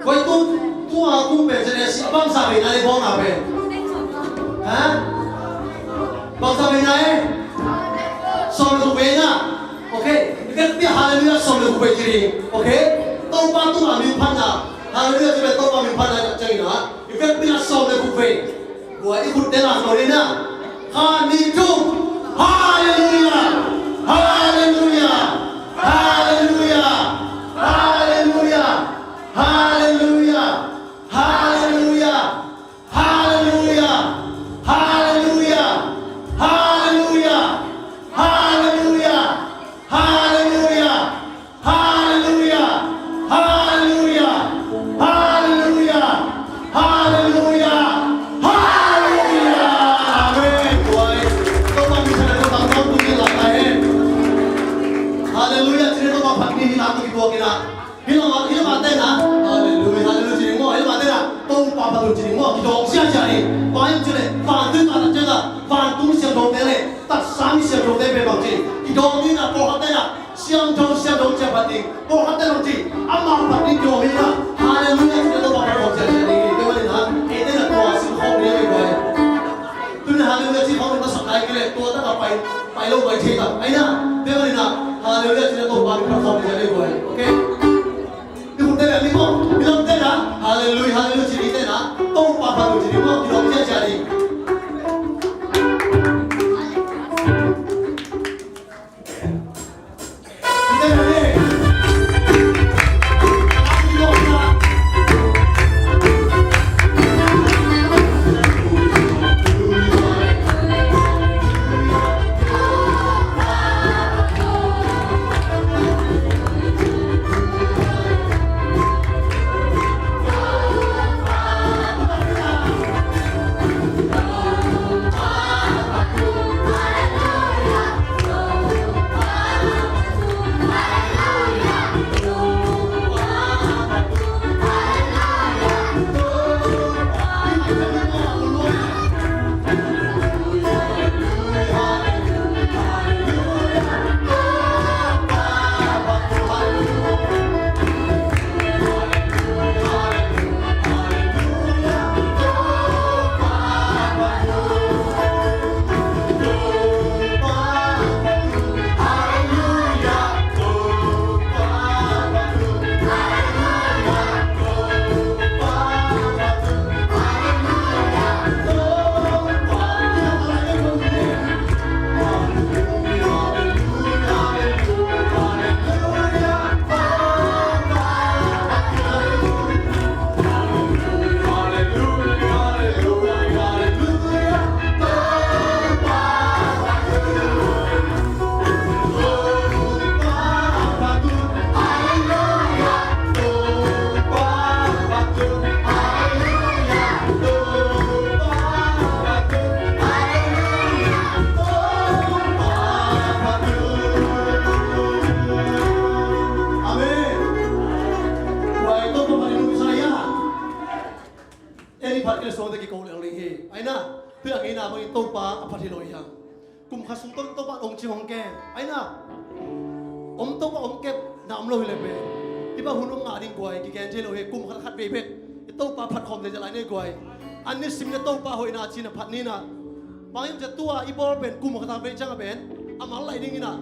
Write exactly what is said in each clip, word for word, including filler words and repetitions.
Koi tu, tu a kung pen ci leh si bangzah veina le bawlna pen. Ha? Bangzah veina e? Sawm le guk veina. Ok. I vekpi ah Halleluiah sawm le guk vei ci ding. Ok. Topa tungah min phatna. Halleluiah ci pen Topa min phatna ciangin ah. I vekpi ah sawm le guk vei. Guai, i khutte la zo ni na. Khat, nih, thum. Halleluiah! Halleluiah! Halleluiah! Halleluiah! Halleluiah! Halleluiah! Halleluiah! Halleluiah! Amen. Tuai. Topa min thang, Topa min thang, Topa min thang. Halleluiah. Cih leh Topa phat ni hi na, tu kituak hi na. Hi lam ah, hi lam ah tena. Halleluiah. Halleluiah. Cih leh mo, hi lam ah tena. Topa phat un cih leh mo. Kidawng siasia ni. Bang hiam cih leh, vantung ta tak ciang a, vantung siangthote leh, taksa mi siangthote pen bang ci. Kidawng ni na, pawlkhat tena. Siangtho, siangtho, siangtho phat ding. Pawlkhat tena bang ci, amah phat ding kidawng hi na. Halleluiah, ci na Topa phat khawm siasia ding hi. Tua manin ah, eite na tua sin khawm ni a, ei guai. Tuni halleluiah ci khawm ni masak lai kei leh, tua tak a pai, pai lo pai thei ta. Ai na, tua manin ah, halleluiah ci na Topa phat khawm siasia ding guai. Ok? Ni khut tena, ni khut, ni lam tena. Halleluiah, halleluiah ci ni tena. Topa phat ding ci ni mo, kidawng siasia ding. Amen. Tua i Topa phat hi lo hi. Ei phat kei leh suangte kiko lel ding hi. Ai na, tua ngeina bangin Topa a phat hi lo hi hang. Kum khat sung tawh Topa hong cing hong kem. Ai na, om Topa hong kepna om lo hi leh pen, hih bang hun hong ngah ding guai, kigen thei lo hi. Kum khat khat vei bek i Topa phat khawm leh zia lai ni guai. A nisim leh Topa hoihna cihna phat ni na. Bang hiam cih leh tua i bawl pen kum khat a vei ciang a pen a mal lai ding hi na.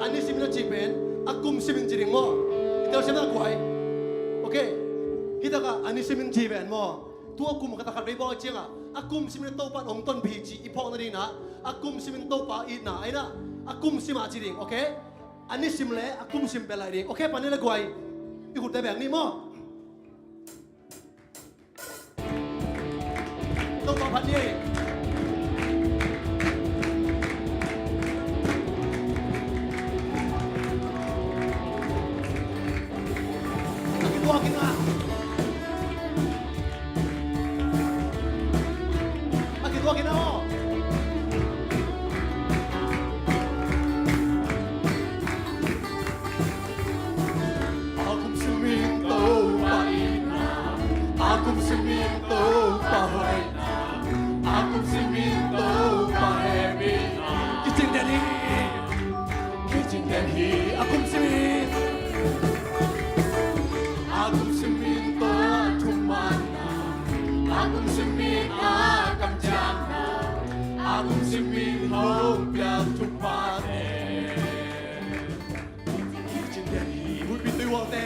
A nisim na cih pen a kum sim in ci ding maw? I telsiam na guai. Ok. Hi tak a a nisim in ci pen maw? Tua kum khat a khat vei bawl ciang a, a kum sim in Topa hong tonpih cih i phawk nading na. A kum sim in Topa itna ai na. A kum sim a ci ding, ok? A nisim leh a kum sim pen lai ding. Ok, pan ni leh guai. I khutte beng ni maw? Topa phat ni. A kituak in a. A kituak in a aw. A kum sim in Topa itna, a kum sim in Topa hoihna, a kum sim in Topa hehpihna. Kicing den hi, kicing den hi, a kum sim in, a kum sim in A kam ciangin a kum simin hong piak thuphate. Huipi tui huangte,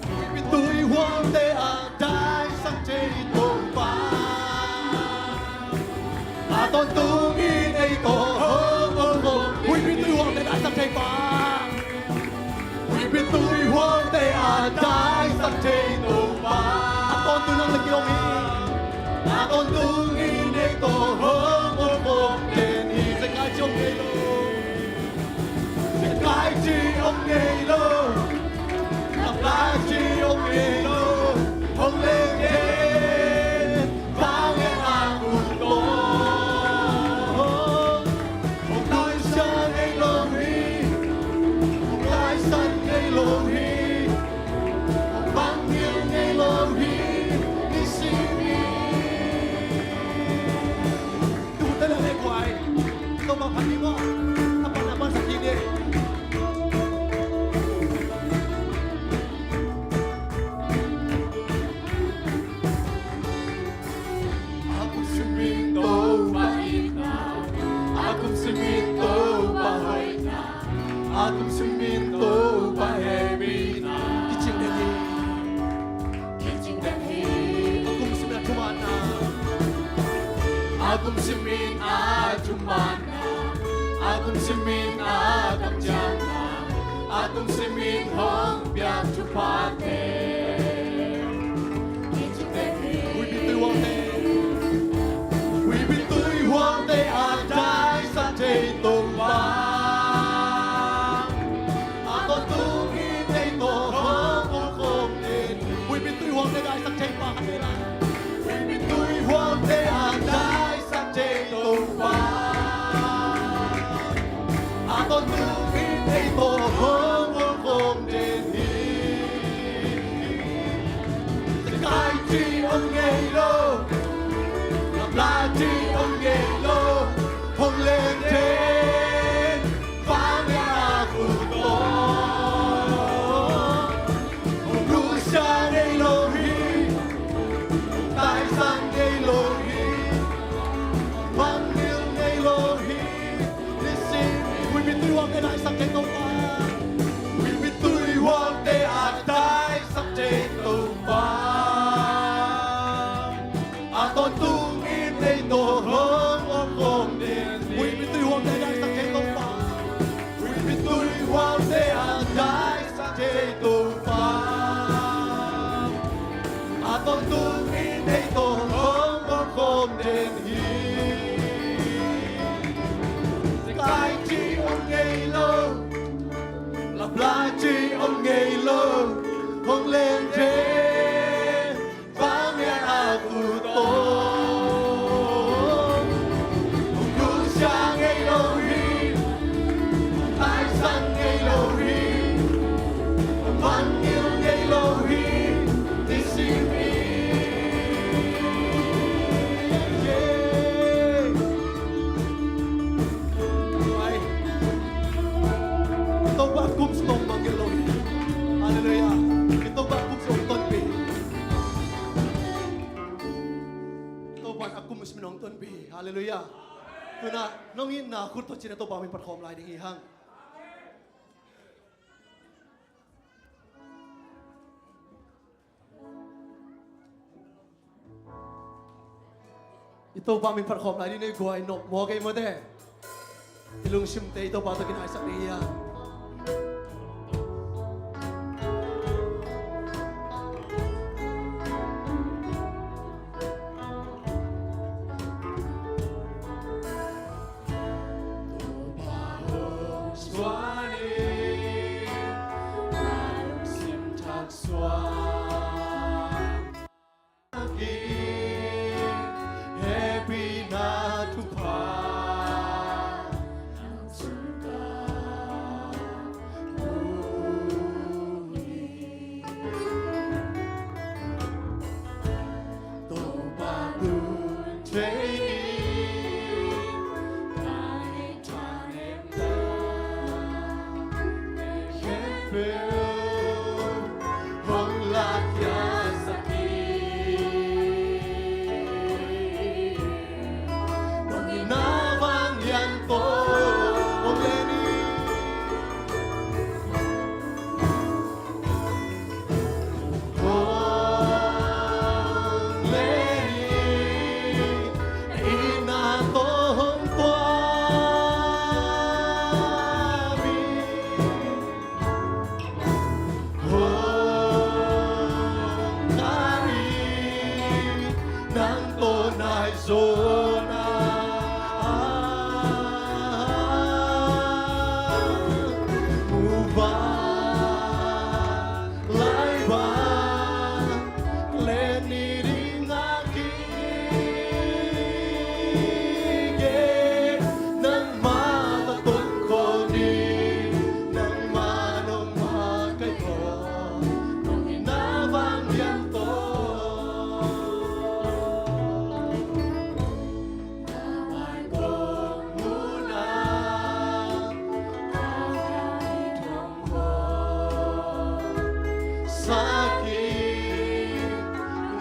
huipi tui huangte a daisak thei Topa. A tawntungin ei tawh hong om khawm. Huipi tui huangte daisak thei Pa. Huipi tui huangte a daisak thei Topa. A tawntung nang le kei om hi. A tawntungin ei tawh hong om khawm den hi. Zekai ci om ngei lo. Zekai ci om ngei lo. Laplai ci om ngei lo. Hong leng den. Vanglian a ut kong. Hong taisan ngei lo hi. Hong taisan ngei lo hi. Hong mangngilh ngei lo hi. Nisim ni. Tute le le guai. Topa phat ni maw. A pan a pan sak hi ni. A kum simin Topa itna, a kum simin Topa hoihna, a kum simin Topa hehpihna. Kicing den hi. Kicing den hi. A kum simin a thumanna. A kum simin a thumanna. A kum simin a kam ciangin a kum simin hong piak thuphate. Huipi tui huangte, huipi tui huangte a daisak thei Topa. A tawntungin ei tawh hong om khawm den. Huipi tui huangte daisak thei Pa. Huipi tui huangte a dai sak thei Topa. A tawntungin ei tawh hong om khawm den hi. Zekai ci om ngei lo. Laplai ci om ngei lo. Hong leng den. Vanglian a ut kong. Hong nusia ngei lo hi. Hong taisan ngei lo hi. Hong mangngilh ngei lo hi. Nisim ni. Huipi tui huangte daisak thei Topa. Huipi tui huangte a daisak thei Topa. A tawntungin ei tawh hong om khawm den hi. Huipi tui huangte a daisak thei Topa. Huipi tui huangte a daisak thei Topa. A tawntungin ei tawh hong om khawm den hi. Zekai ci om ngei lo. Laplai ci om ngei lo. Hong leng den. Vanglian a ut kong. Hong nusia ngei lo hi. Hong taisan ngei lo hi. Hong mangngilh ngei lo hi. Nisim ni. Topa kum sung mangngilh lo hi. Halleluiah. Topa kum sung tonpih. Topa a kum simin hong tonpih hi. Halleluiah. Tu-in nong itna khut tawh cina Topa min phat khawm lai ding hi hang. I Topa min phat khawm lai ding nei guai nop maw kei maw te. I lungsimte i Topa tawh kinaisak ding hi a. Sakin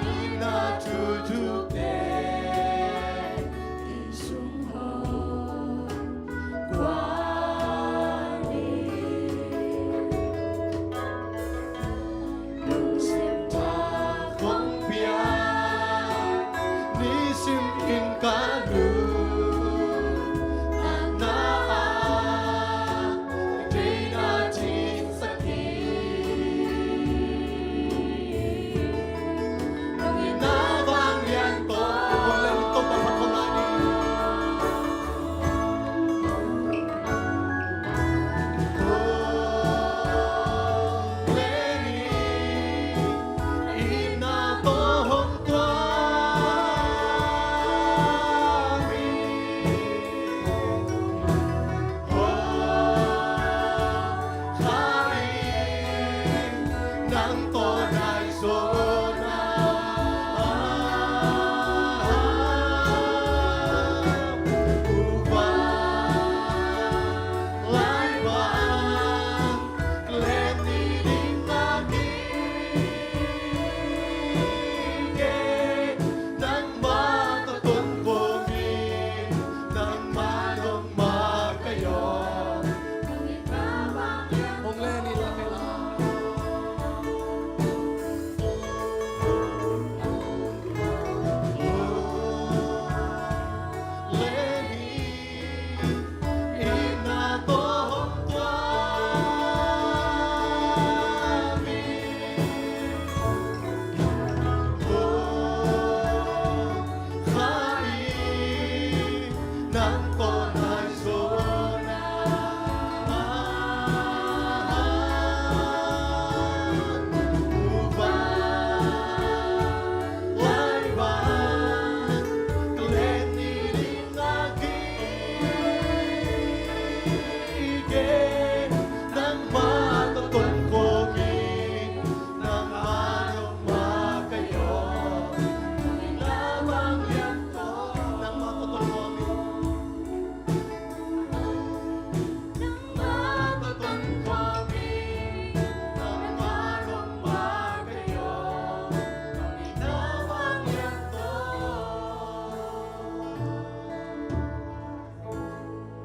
nina tutu te i sung hong guani. Lungsim tha kong pia nisim in ka lungtang na a deina cing sakin.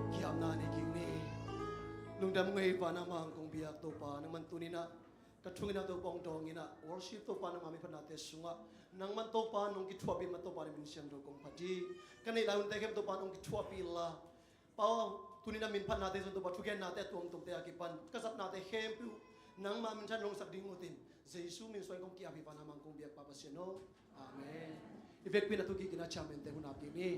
Kiamna nei kik ni. Lungdam ngei vanah mah hong kong biak Topa, nangman tuni-in ah ka thu ngiat ah Topa hong dawng in ah, worship Topa nangma minphatnate sungah nangman Topa nong kithuahpih mah Topa na min siangtho kong phat hi. Ka neih lai hunte khempeuh Topa nong kithuahpih inla, Pa aw, tuni-in ah minphatnate zong Topa thugennate a tuamtuamte a kipan ka zatnate khempeuh nangma minthan nong sak ding utin, Jesu min suang kong ki-ap hi. Vanah mah hong kong biak Pa Pasian aw. Amen. I vekpi-in a tu kik in ah chairman-te hun ap ding ni.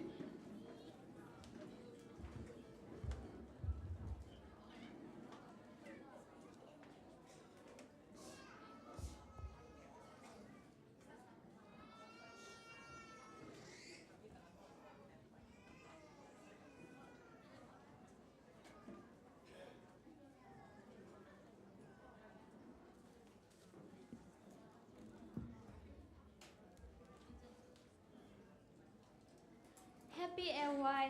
Happy L Y.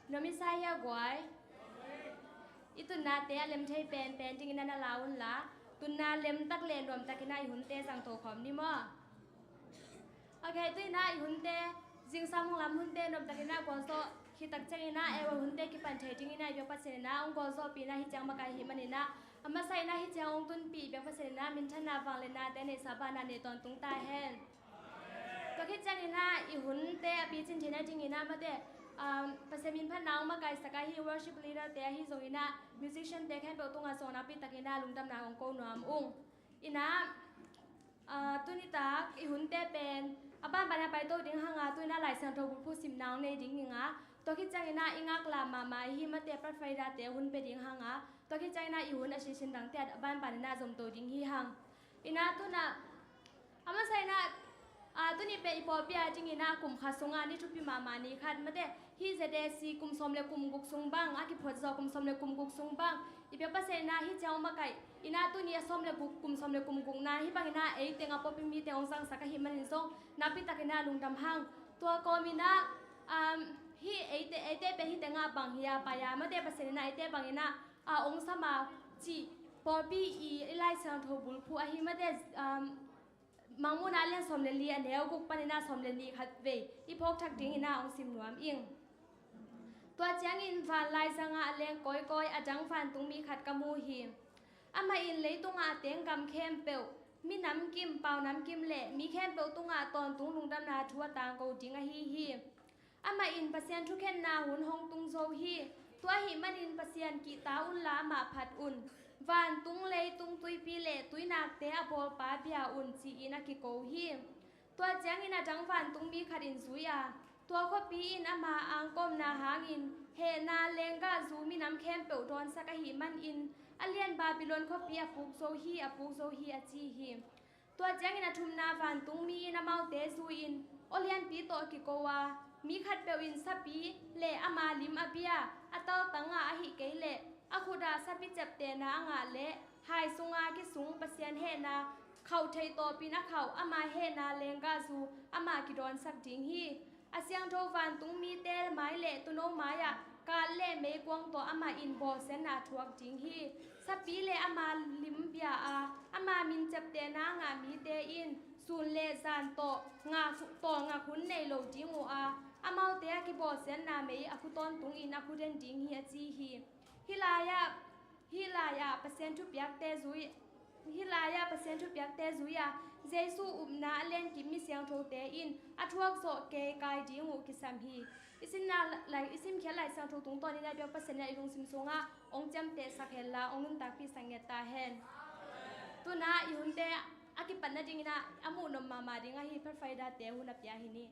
Nuam i sa hia guai? I tunnate a lem thei penpen dingin na la unla, tunna lemtak le nuamtakin ah i hunte zangto khawm ni maw? Ok, tu-in ah i hunte, zingsang lam hunte nuamtakin ah gualzawh khit tak ciangin ah L Y hunte kipan thei dingin ah i biak Pasian in ah hong gualzawhpih in ah hih ciang makaih ahih manin ah, a masa in ah hih ciang hong tunpih i biak Pasian in ah minthanna vangliatnate neihsa banah nei tawntung ta hen. Tua khit ciangin ah i hunte a picin theihna dingin ah mate, um, Pasian minphatna hong makaisak a, hih worship leader-te ahi zongin ah musician-te khempeuh tungah zong nakpi takin ah lungdamna hong ko nuam ung. In ah, ah, tuni tak i hunte pen a banban a paito ding hang a, tu-in ah Lai Siangtho bulphuh simna hong nei ding hi ing a, tua khit ciangin ah i ngaklah mahmah ahi mate Praise Friday-te hun pia ding hang a, tua khit ciangin ah i hun a sisin dangte a banban in ah zomto ding hi hang. In ah tu-in ah, a masa in ah, ah, tuni pen i pawlpi a dingin ah kum khat sungah ni thupi mahmah ni khat mate, hih Z A C kum sawm le kum guk sung bang a kiphuat zawh, kum sawm le kum guk sung bang i biak Pasian in ah hih ciang hong makaih in ah tuni a sawm le guk, kum sawm le kum gukna hih bangin ah ei teng a pawlpi mite hong zangsak ahih manin zong nakpi takin ah lungdam hang. Tua kawmin ah, um, hih eite, eite pen hih tengah bang hi a pai a, mate Pasian in ah eite bangin ah a hong sam a cih Pawlpi i, i Lai Siangtho bulphuh ahi mate, um, Mangmuhna a lian sawm le li a neu guk panin a sawm le nih khat vei i phawk thak dingin a hong sim nuam ing. Tua ciangin van laizangah a leng kawikawi a dang vantungmi khat ka mu hi. Amah in leitungah a teng gam khempeuh, minam kim, paunam kim le mi khempeuh tungah tawntung lungdamna thu a tangko ding ahi hi. Amah in Pasian thukhenna hun hong tung zo hi. Tua ahih manin Pasian kihta unla amah phat un. Vantung, leitung, tuipi le tuinakte a bawlpa bia un, ci-in a kiko hi. Tua ciangin a dang vantungmi khat in zui a, tua khuapi in ama angkawmna hangin hehna lenggahzu minam khempeuh dawnsak ahih manin a lian Babylon khuapi a puk zo hi, a puk zo hi, a ci hi. Tua ciangin a thumna vantungmi in amaute zui-in aw lianpi tawh a kiko a, mi khatpeuh in sapi le ama lim a bia, a taltangah ahih kei leh a khutah sapi ceptehna a ngah leh hai sunga kisung Pasian hehna khauh theih tawpin a khauh ama hehna lenggahzu amah kidawnsak ding hi. A siangtho vantungmite mai le tuuno mai-ah kat le meikuang tawh amah in bawlsiatna thuak ding hi. Sapi le ama lim bia a, ama min ceptehna a ngah mite in sun le zan tawh ngak, tawlngak hun nei lo ding uh a, amaute a kibawlsiatna mei a khu tawntungin a khu den ding hi, a ci hi. Hih lai-ah Hih lai-ah Pasian thupiakte zui, hih lai-ah Pasian thupiakte zui-a Jesu upna a lenkip mi siangthote in a thuak zawh keikai ding uh kisam hi. I simna lai, i simkhiat Lai Siangtho tungtawnin a biak Pasian in i lungsim sungah hong ciamtehsak henla hong nuntakpihsak ngiat ta hen. Tuna i hunte a kipat nadingin ah a muh nop mahmah ding ahi Good Friday-te hun a pia hi ni.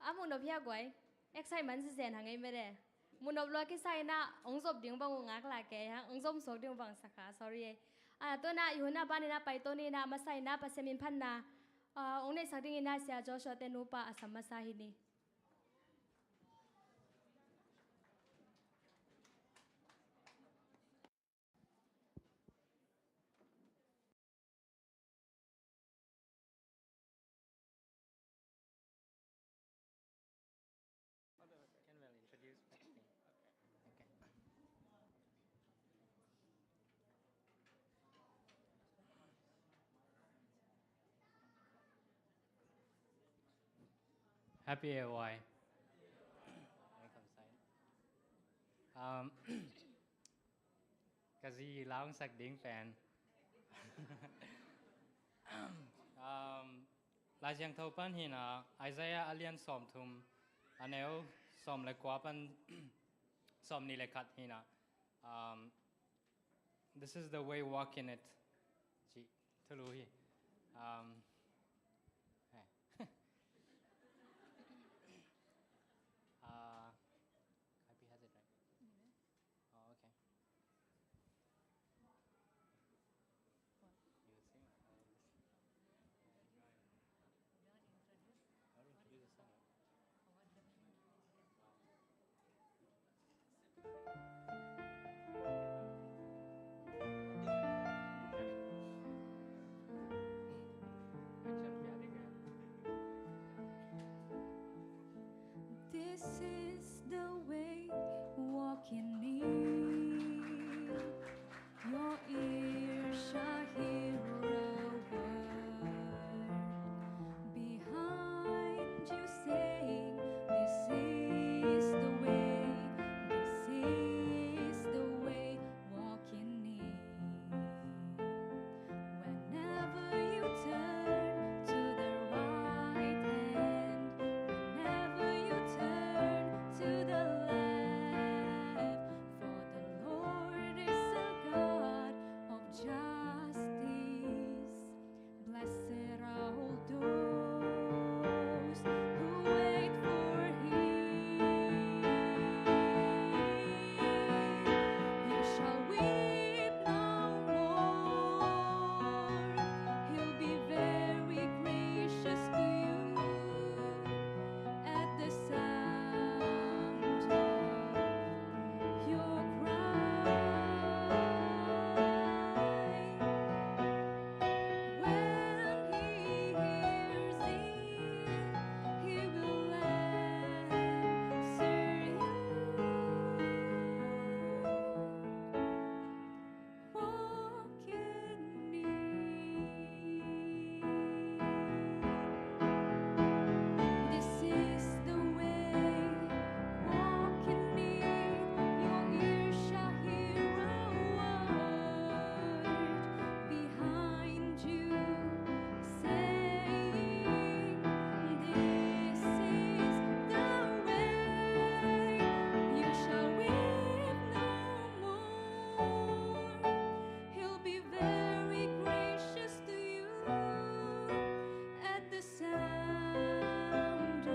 A muh nop hia guai. Excitement si zen hang ei mede. Muh nop lua kisa ina ong zop ding bang uh ngak la kei hang ong zom suak ding bang sa kha. Sorry ei. A, tu ina i hun a ban ina pai to ni ina masa ina Pasian min phatna, a, ong neihsak ding ina Sia Joshua te nupa a sam masa hi ni. Can well introduce. Okay. Happy A Y. Welcome, Sai. Um, ka zi laungsak ding pen. Um, Lai Siangtho pan hi na, Isaiah a lian sawmthum, a neu sawm le kua pan sawmnih le khat hi na. Um, this is the way, walk in it. Ci thulu hi. Um, hey. Uh, Kaipi has it, right? Oh, okay. You sing? I will introduce the song, right? This is the way, walk in it. Your ears shall hear a word behind you saying, "This is the way, this is the way, walk in it." Whenever you turn to the right hand, whenever you turn to the left, for the Lord is a God of justice. Blessed are all those who wait for him. You shall weep no more. He'll be very gracious to you at the sound of your cry. When he hears it, he will answer you. Walk in it. This is the way, walk in it. Your ears shall hear a word behind you saying, "This is the way." You shall weep no more. He'll be very gracious to you at the sound of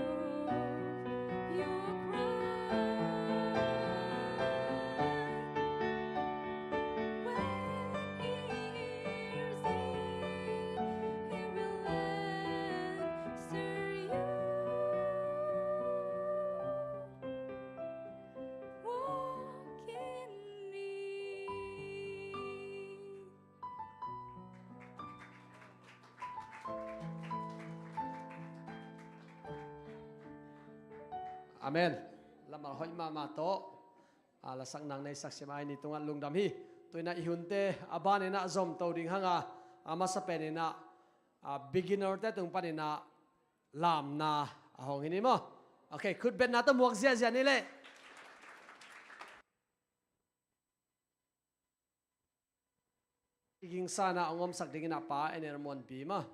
your cry. When he hears it, he will answer you. Walk in it. Amen. Lamah hoih mahmah tawh, a, lasak nang neisak sia mai ni tungah lungdam hi. Tu inah i hunte a ban inah zomto ding hanga, a masa pen inah, a, beginner te tung pan inah lamna a hong hi ni maw. Ok, khutbetna tawh muak ziahziah ni leh. I gingsa na a ngomsak dingin a pa Ener Muanpi maw.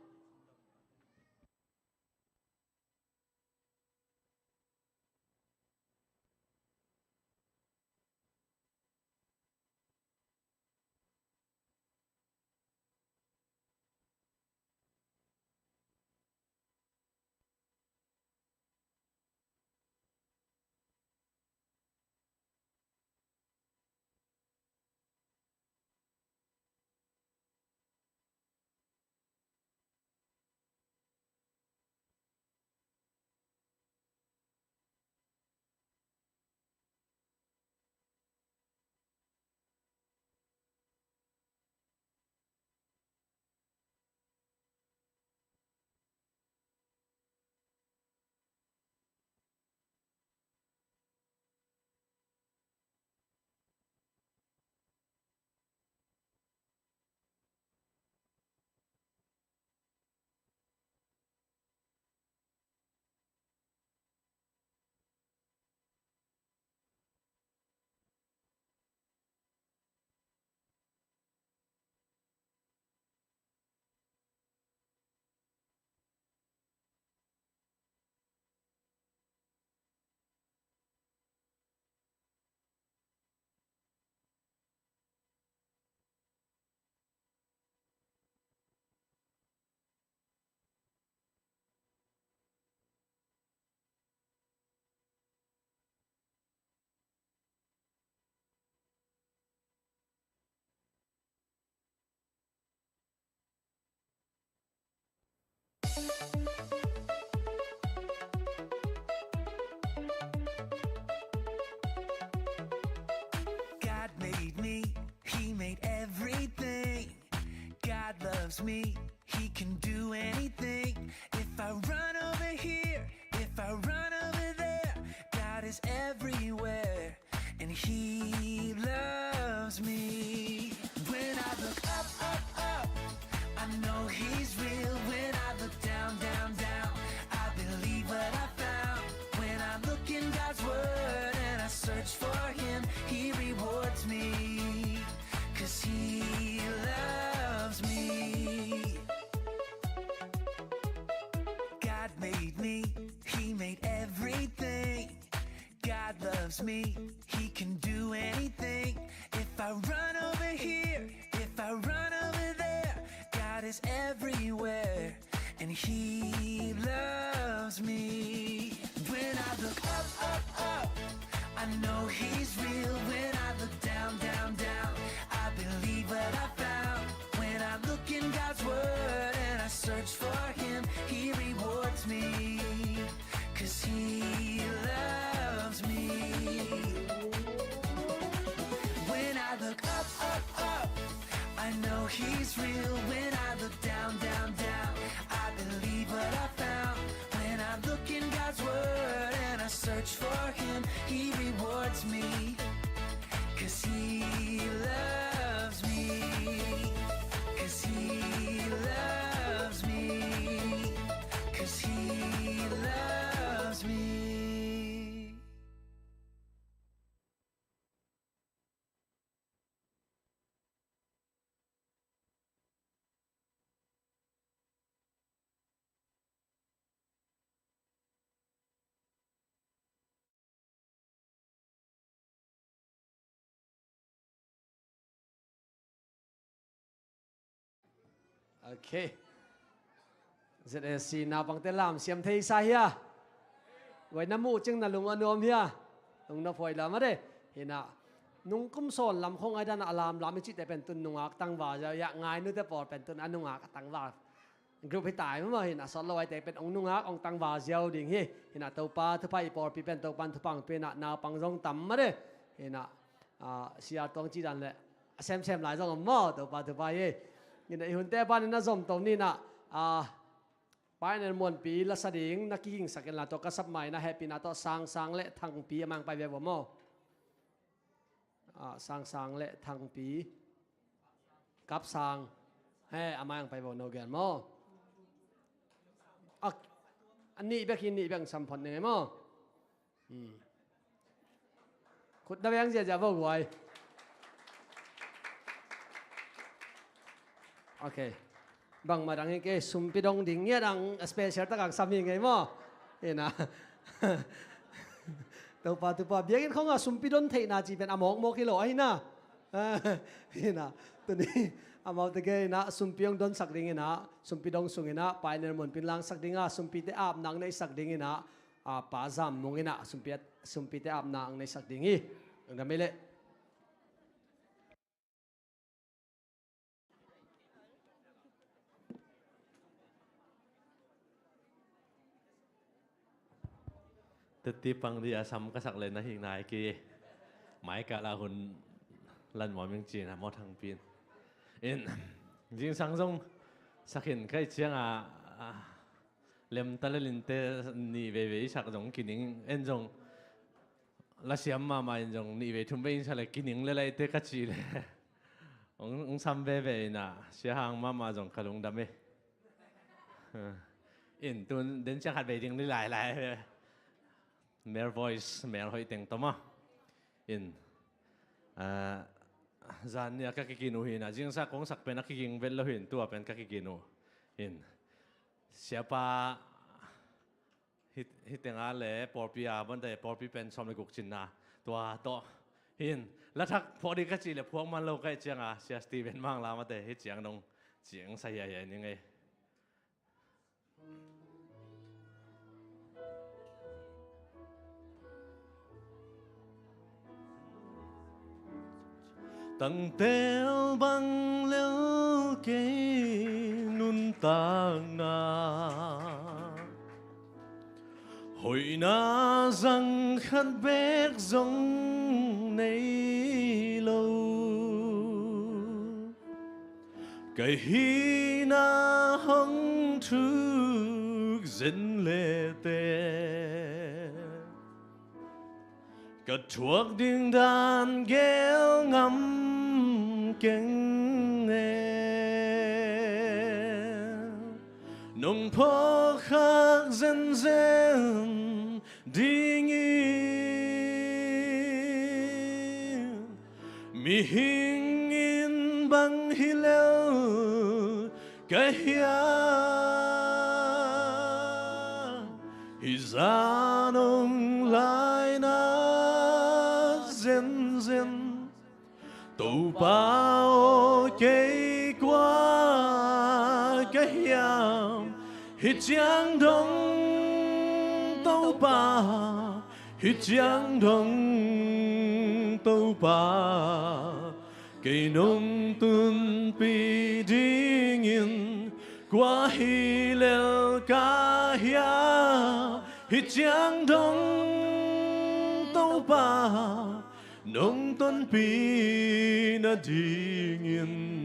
God made me, He made everything. God loves me, He can do anything. If I run over here, if I run over there, God is everywhere, and He loves me. When I look up, up, up, I know He's real. When I look down, down, down, I believe what I found. When I look in God's Word and I search for Him, He rewards me, 'cause He loves me. God made me, He made everything. God loves me, He can do anything. If I run over here, if I run over there, God is everywhere, and He loves me. When I look up, up, up, I know He's real. When I look down, down, down, I believe what I found. When I look in God's Word and I search for Him, He rewards me, 'cause He loves me. When I look up, up, up, I know He's real. When I look down, down, down, I believe what I found. When I look in God's Word and I search for Him, He rewards me, 'cause He loves me, 'cause He loves me, 'cause He loves me. Ok. Z S C naupangte lam siam thei sa hia? Guai na muh ciang na lung a nuam hia? Lung na phuai lam a de. Hi na, nung kum sawn lam khong ai dan a lam lam i cihte pen tun nungak tangval ziau hia, ngai nute pawl pen tun a nungak a tangval group hi tai maw. Hi na, sawt lo aite pen ong nungak ong tangval ziau ding hi. Hi na, Topa thupha i pawlpi pen Topan thupha ong pia na, naupang zong tam a de. Hi na, ah, sial tuang ci dan le a semsem lai zong om maw, Topa thupha hi. Hi na, i hunte panin na zom to ni na, ah, Pioneer Muanpi la sa ding na kigingsak in la, tua ka sap mai na hehpihna tawh Sangsang le Thangpi a mang pai ve vo maw. Ah, Sangsang le Thangpi. Kapsang. He, a mang pai vo, no gen maw. A, a nih bek hi, nih bek sam phot ning ei maw. Hmm. Khut na veng ziazia vo guai. Ok. Bangmah dang hi kei, sumpi dong ding ngiat ang special tak ang sam hi ngei maw. Hi na. Topa thupha, biakinn khong a sumpi don theihna ci pen a mawkmawk hi lo ahi na. Hi na. Tuni amaute gei na sumpi hong donsak ding hi na, sumpi dong sung hi na, Pioneer Muanpi in langsak ding a, sumpite apna ang neihsak ding hi na, a, Pa Zam Mung in a, sumpi, sumpite apna ang neihsak ding hi. Ang dam ei leh. Teti pang di a sam ka sak le na hing nai ki. Mai ka la hun lan mawming cin a maw Thangpi in. In, zingsang zong sak in kai ciang a, a, lem ta le linte nih veivei sak zong kining en zong la siam mahmah in zong nih vei thum vei in sa le kining le laite ka ci le. Ong, ong sam veve in a, sia hang mahmah zong ka lungdam e. In tun den ciang khat vei ding ni lailai. Male voice, male hoih teng tawm a. In, ah, zan nia ka kigin uh hi na, zingsa kong sak pen a kiging vet lo hi in, tua pen ka kigin uh. In, siapa, hi, hi tenga le pawlpi a, ban dai pawlpi pen sawm le guk cinna. Tua tawh. Hin, la thak phawk ding ka cih le phuak man lo ka hih cianga, Sia Steven Mang lamate, hih ciang dong, ciang sa hiahiai ning ei. Tangtel bang lel kei nuntakna. Hoihna zang khat beek zong nei lo ka hihna hong thuk zen lete, ka thuak ding dan gel ngam keng e. Nong phawk khak zenzen dingin mihing in bang hi lel ka hiam? Hih zan hong laina zenzen, Topa aw, kei kua ka hiam? Hih ciang dong Topa, hih ciang dong Topa, kei nong tunpih dingin kua hi lel ka hiam? Hih ciang dong Topa, nong tonpih nadingin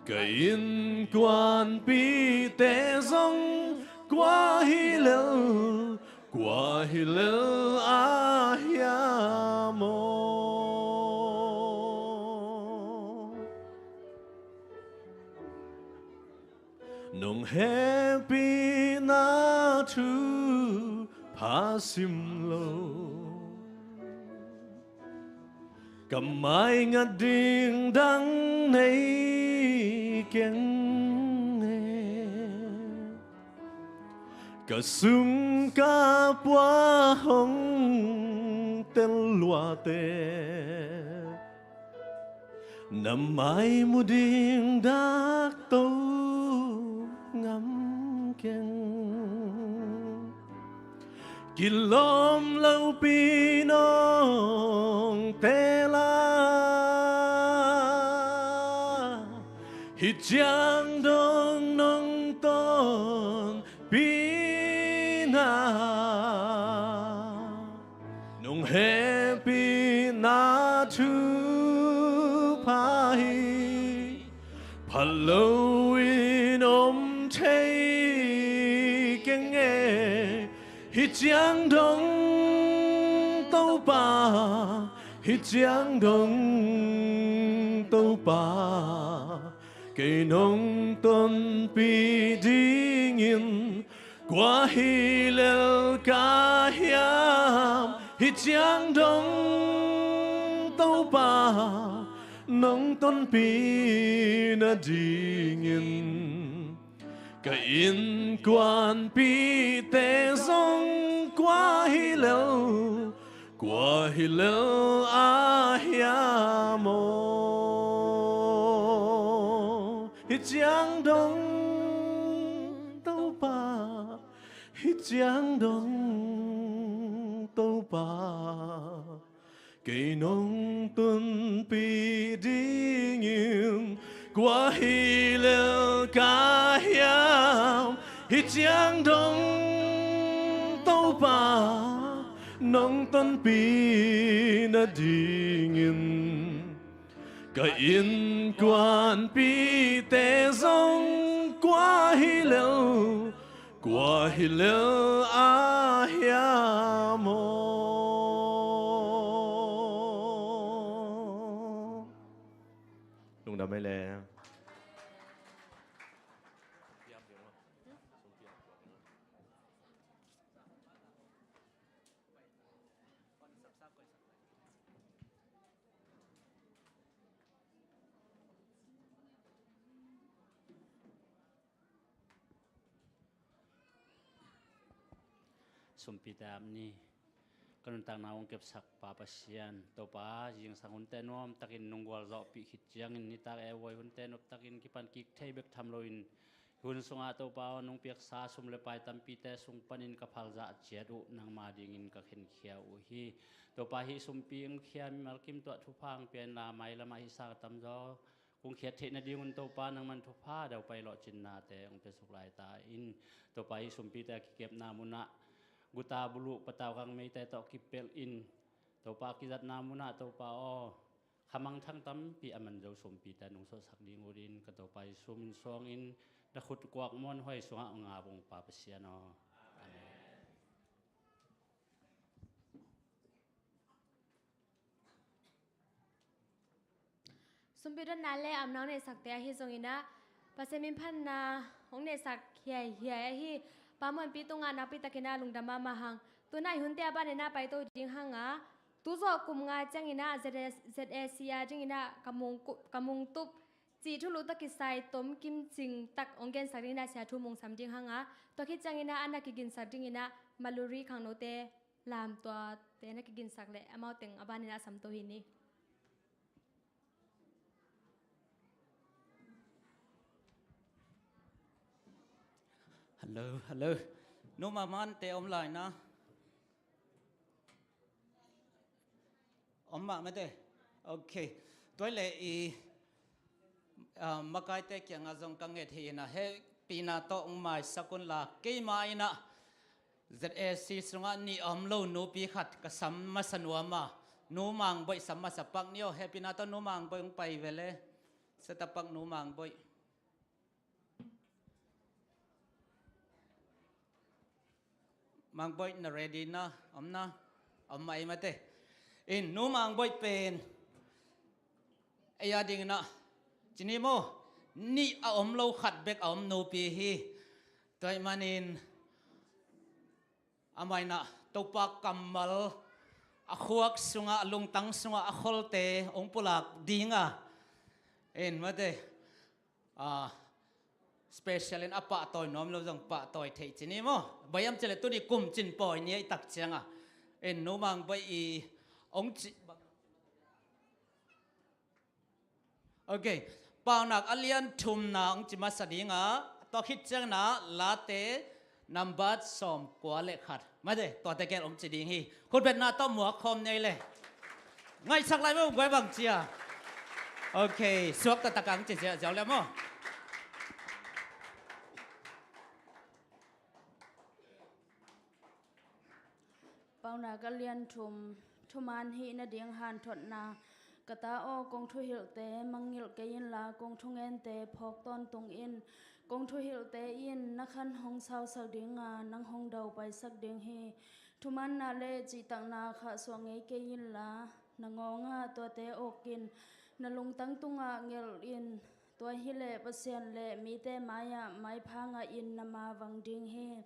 ka innkuanpihte zong kua hi lel, kua hi lel a hiam aw? Nong hehpihna thupha sim lo ka mai ngat ding dang nei keng e. Ka sum ka pua hong tel luate, na mai mu ding dak to ngam keng. Kilawm lopi nong teel a, hih ciang dong nong tonpih na, nong hehpihna thupha hi pha loin om thei keng e. Hih ciang dong Topa, hih ciang dong Topa, kei nong tonpih dingin kua hi lel ka hiam? Hih ciang dong Topa, nong tonpih nadingin ka innkuanpihte zong kua hi lel, kua hi lel a hiam aw? Hih ciang dong Topa, hih ciang dong Topa, kei nong tonpih dingin kua hi lel ka hiam? Hih ciang dong Topa, nong tonpih nadingin ka innkuanpihte zong kua hi lel, kua hi lel a hiam aw? Lungdam ei le. Sumpite ap ni. Ka nuntakna hong kepsak Pa Pasian, Topa, zingsang hunte nuamtakin nong gualzawhpih khit ciangin nitak e vuai hunte noptakin kipan kik thei bek tham loin hun sungah Topa aw, nong piaksa sum le pai tampite sung panin ka phalzah ciat uh nangma dingin ka khenkhia uh hi. Topa, hih sumpi hong khia mimal kim tuah thupha hong pia inla, mailamah hih sa ka tamzaw kong khiat theih nadingun Topa, nangman thupha daupai lawhcinnate hong piasuk lai ta in. Topa, hih sumpite a kikepna munah guta buluh patau khang meite tawh kipelh in Topa kizatna munah Topa aw, khamangthang tampi a man zo suampite nungsuahsak ding utin ka Topa Jesu min suangin na khut kuak muanhuai sungah ngap ung Pa Pasian aw. Amen. Sumpi dotna le amna hong neihsakte ahi zongin ah Pasian min phatna hong neihsak hiaihiai ahi Pa Muanpi tungah nakpi takin ah lungdam mahmah hang. Tunah i hunte a banin ah paito ding hang a, tuzawh kum nga ciangin ah Z A C a dingin ah ka mung ku-, ka mungtup cih thulu tawh kisai tom kimcing tak hong gensak dingin ah sia thu mungsam ding hang a, tua khit ciangin ah a na kiginsak dingin ah Maluri khangnote lam tuate na kiginsak leh amau teng a banin ah a samto hi ni. Hello, hello. Nu mahmahte om lai na. Om mah mate. Ok. Tua leh i, ah, makaite kiangah zong ka nget hi in ah, hehpihna tawh hong maisak un la, keimah in ah Z A C sungah nih a om lo nupi khat ka sam masa nuam a, Nu Mang Boih sam masa pak ni aw, hehpihna tawh Nu Mang Boih hong pai ve le. Setapak Nu Mang Boih. Mang Boih na ready na, om na, om mah ei mate. In Nu Mang Boih pen ei a dingin ah, ci ni maw, nih a om lo khat bek a om nupi hi. Tua ahih manin amah in ah Topa kammal a khuak sungah, a lungtang sungah a kholte hong pulak ding a, in mate, ah, special in a pahtawi nuam lo zong pahtawi theih ci ni maw. Bang hiam cih leh tuni kum cin pawi ni ahih tak ciangah, in Nu Mang Boih i hong ci. Ok. Paunak a lian thumna hong ci masa ding a, tua khit ciangin ah Late number sawmkua le khat, mate, tuate gel hong ci ding hi. Khutbetna tawh muak khawm nei le. Ngaihsak lai maw, guai bang cia. Ok, suak taktak a hong ci ziahziau le maw. Paunak a lian thum, thuman hih nading hanthotna. Ka ta aw, kong thuhilhte mangngilh kei inla, kong thungente phawk tawntung in. Kong thuhilhte in na khan hong sausak ding a, nang hong daupaisak ding hi. Thumanna le cihtakna khahsuah ngei kei inla, na ngawng a tuate awk in, na lungtang tungah ngelh in. Tua hileh Pasian le mite mai-ah maipha ngahin na ma vang ding hi.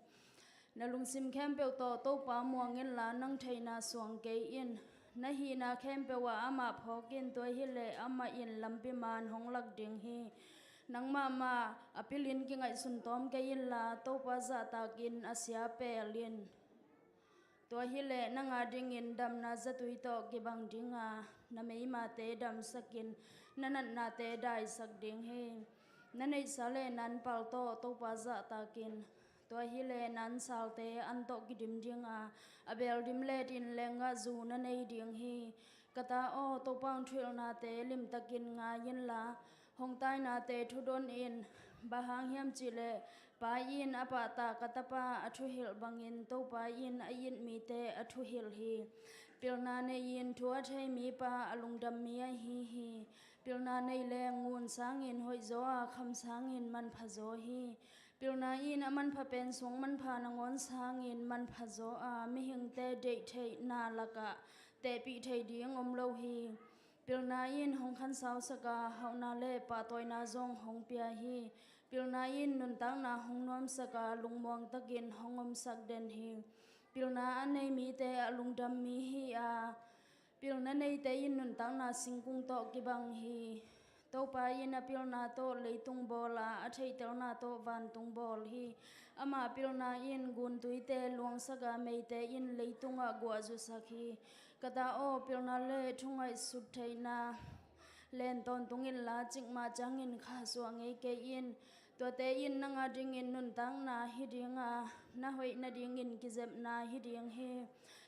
Na lungsim khempeuh tawh Topa muang inla, nang theihna suang kei in. Na hihna khempeuh ah amah phawk in, tua hileh amah in lampi man hong lak ding hi. Nang mahmah a pilin kingaihsun tawm kei inla, Topa zahtakin a sia pel in. Tua hileh nang a dingin damna zatui tawh kibang ding a, na meimate damsakin na natnate daisak ding hi. Na neihsa le na anpal tawh Topa zahtakin. Tua hileh na ansalte an tawh kidim ding a, a bel dim letin lengah zu na nei ding hi. Ka ta aw, Topa hong thuhilhnate limtakin ngai inla, hong tainate thudon in. Bang hang hiam cihleh, pa in a pahtak a tapa a thuhilh bangin Topa in a it mite a thuhilh hi. Pilna nei-in thu a thei mipa a lungdam mi ahi hi. Pilna nei leng ngun sangin hoihzaw a, kham sangin manphazaw hi. Pilna in a manpha pen sung manpha nangawn sangin manphazaw a, mihingte deih theihna lakah tehpih thei ding om lo hi. Pilna in hong khansausak a, hauhna le pahtawina zong hong pia hi. Pilna in nuntakna hong nuamsak a, lungmuang takin hong omsak den hi. Pilna a nei mite a lungdam mi hi a, pilna neite in nuntakna singkung tawh kibang hi. Topa in a pilna tawh leitung bawl a, a theihtelna tawh vantung bawl hi. Ama pilna in guntuite luangsak a, meite in leitungah guahzusak hi. Ka ta aw, pilna le thungaihsut theihna len tawntung inla, cikmah ciangin khahsuah ngei kei in. Tuate in nang a dingin nuntakna hi ding a, na hoih nadingin kizepna hi ding hi.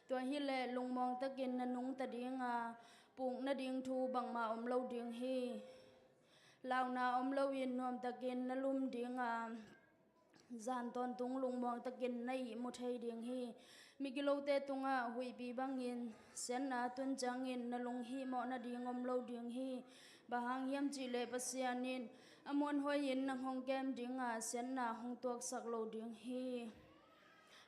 Tua hileh lungmuang takin na nungta ding a, puk nading thu bangmah om lo ding hi. Launa om loin nuamtakin na lum ding a, zan tawntung lungmuang takin na ihmu thei ding hi. Migilote tungah huihpi bangin siatna tun ciangin na lunghihmawh nading om lo ding hi. Bang hang hiam cihleh Pasian in a muanhuai-in nang hong kem dinga siatna hong tuaksak lo ding hi.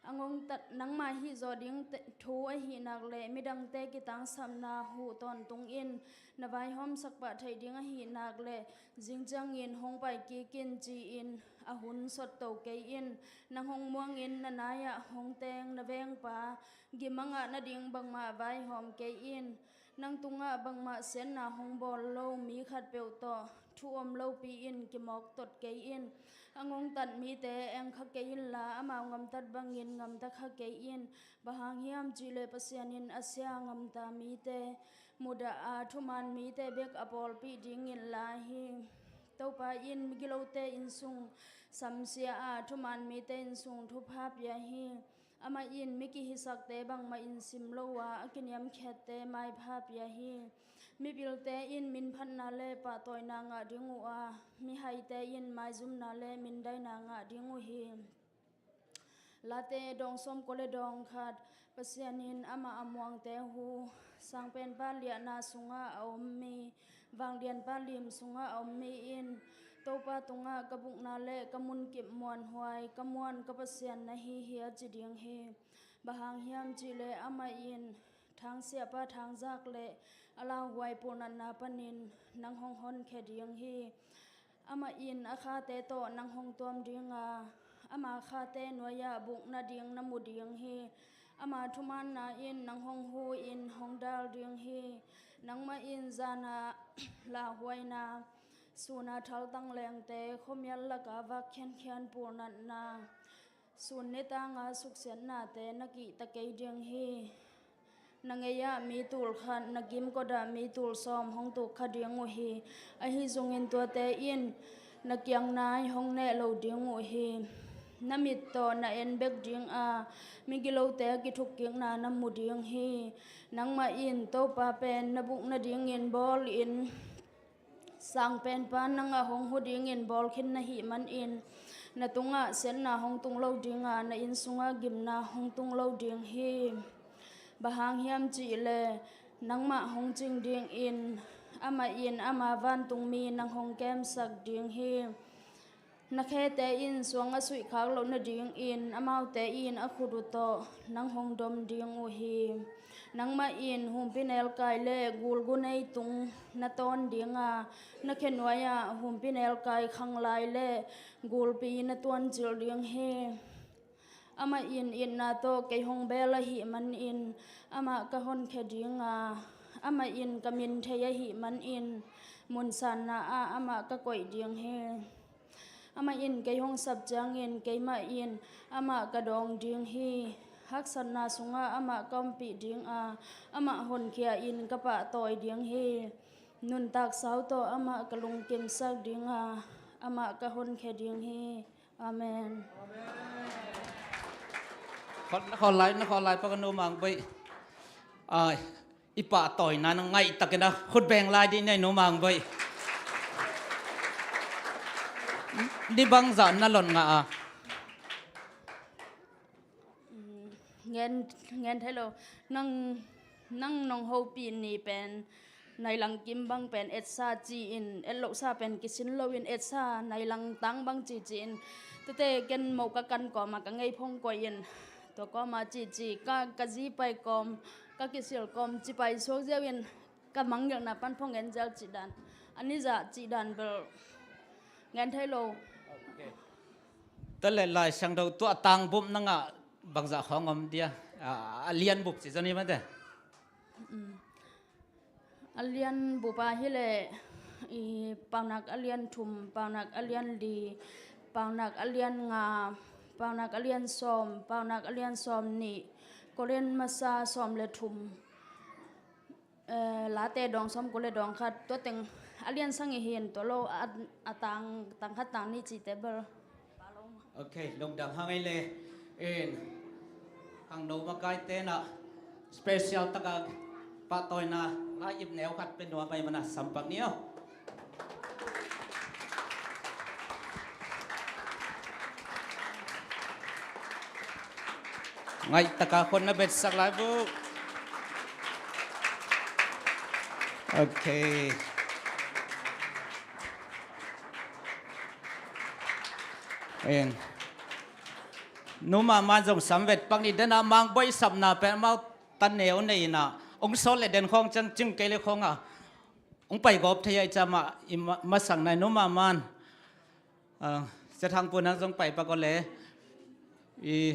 A ngongtat nangmah hihzawh ding te- thu ahih nak leh midangte kitangsapna huh tawntung in na vaihawmsak pah theih ding ahih nak leh zing ciangin hong pai kik in ci-in a hun sotto kei in. Nang hong muangin na nai-ah hong teng na vengpa gim a ngah nading bangmah vaihawm kei in. Nang tungah bangmah siatna hong bawl lo mi khatpeuh tawh thu om lopi-in kimawk tot kei in. A ngongtat mite engkha kei inla amau ngamtat bangin ngamta kha kei in. Bang hang hiam cihleh Pasian in a sia ngamta mite mudah a thuman mite bek a pawlpih dingin la hi. Topa in migilote innsung samsia a thuman mite innsung thupha pia hi. Amah in mi kihisakte bangmah in sim lo a a kiniamkhiatte maipha pia hi. Mipilte in minphatna le pahtawina ngah ding uh a mihaite in maizumna le mindaina ngah ding uh hi. Late dawng sawmkua le dawng khat. Pasian in amah a muangte hu, Sangpenpa liahna sungah a om mi, Vanglianpa lim sungah a om mi in, Topa tungah ka bukna le ka munkip muanhuai, ka muan ka Pasian na hi hi a ci ding hi. Bang hang hiam cihleh amah in thangsiahpa thangzak le a lauhuai pulnatna panin nang hong honkhia ding hi. Amah in a khate tawh nang hong tuam dinga ama khate nuai-ah buk nading na mu ding hi. Ama thumaanna in nang hong hu-in hong dal ding hi. Nangmah in zana lauhuaina, suna thaltang lengte, khuamial laka vak khiankhian pulnatna, sun nitanga suksiatnate na kihta kei ding hi. Na ngei-ah mi tul khat, na kimkotah mi tul sawm hong tuk kha ding uh hi. Ahi zongin tuate in na kiang nai hong neh lo ding uh hi. Na mit tawh na en bek dinga migilote a kithukkikna na mu ding hi. Nangmah in Topa pen na buk nadingin bawlin, Sangpenpa nang a hong hu dingin bawlkhin na hih manin, na tungah siatna hong tung lo dinga, na inn sungah gimna hong tung lo ding hi. Bang hang hiam cihleh nangmah hong cing dingin amah in ama vantungmi nang hong kemsak ding hi. Na khete in suang a suihkhak loh nadingin amaute in a khut uh tawh nang hong dom ding uh hi. Nangmah in humpinelkai le gulgunei tung na tawn dinga, na khe nuai-ah humpinelkai khanglai le gulpi na tuancilh ding hi. Amah in itna tawh kei hong bel ahih manin amah ka honkhia dinga, amah in ka min thei ahih manin munsanna ah amah ka koih ding hi. Amah in kei hong sap ciangin keimah in amah ka dawng ding hi. Haksatna sungah amah ka ompih dinga, amah honkhia-in ka pahtawi ding hi. Nuntak sau tawh amah ka lungkimsak dinga, amah ka honkhia ding hi. Amen. Khawl, na khawl lai, na khawl lai pa ka Nu Mang Boih. Ai, i pahtawina na ngaihtakin a khut beng lai dih ni a, Nu Mang Boih. Ni bangzah na lon ngah a? Mm, ngen, ngen thei lo. Nang, nang nong hopih ni pen nailang kim bang pen etsa ci-in, etlohsa pen kisin loin etsa nailang tang bang cici-in, tete ken moh ka kan kawma ka ngei phong koih in, tua kawma cici ka, ka zi pai kawm, ka kisil kawm ci pai suak ziau in, ka mangngilhna pan phong en ziau cih dan, a nizah cih dan bel ngen thei lo. Ok. Tua leh Lai Siangtho tua a tang bup na ngah bangzah khawng om dia? A, a lian bup ci zani mate. Mm. A lian bup a hileh, i, Paunak a lian thum, Paunak a lian li, Paunak a lian nga, Paunak a lian sawm, Paunak a lian sawm nih, Korin masa sawm le thum, eh, Late dawng sawmkua le dawng khat, tua teng a lian sang i hin, tua lo a, a tang, tang khat tang nih cihte bel. Ok, lungdam hang ei le. In, khangno makaite na special taka pahtawina la ip neu khat pe nuam ai mana sampak ni aw. Ngaih taka khut na betsak lai buk. Ok. En. Nu Mama zong sam vet pak ni, den a Mang Boih sapna pen amau tan neu nei in ah, ong sawt le den khawng ciang cing kei le khawng ah ong pai gawp thei a, i cam ah i ma-, masak nai Nu Mama in. Ah, Sia Thang Pu nang zong pai pak aw le. I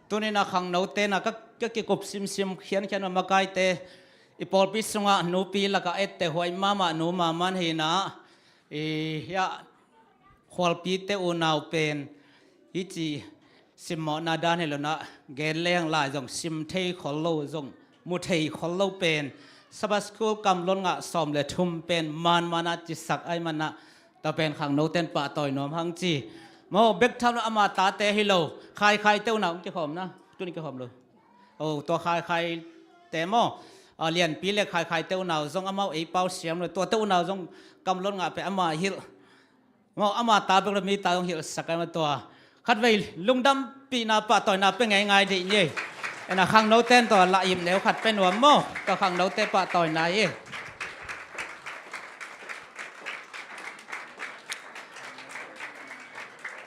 tuni in ah khangnote in ah ka, ka kikup simsim khiankhian mah makaite, i pawlpi sungah nupi lakah etteh huai mahmah Nu Mama hi in ah, i hiah khualpite unau pen hih ci simmawhna dan hi lo in ah, gen leng lai zong sim thei khol lo, zong mu thei khol lo pen Sabbath School kam lon ngah sawm le thum pen manman a cisak ahih man ah, tua pen khangnote in pahtawi nuam hang ci. Maw, bek tham lo ama tate hi lo, Khaikhaite unau ong kikhawm na, tuni kikhawm lo. O, tua Khaikhaite maw, a, Lianpi le Khaikhaite unau zong amau ei pau siam lo, tuate unau zong kam lon ngah pen ama hilh. Maw, ama ta bek lo, mi ta zong hilhsak ai maw tua. Khatvei lungdampihna pahtawina pia ngeingai dih ni. En ah khangnote in tua lah yip neu khat pia nuam maw, tua khangnote pahtawina hi.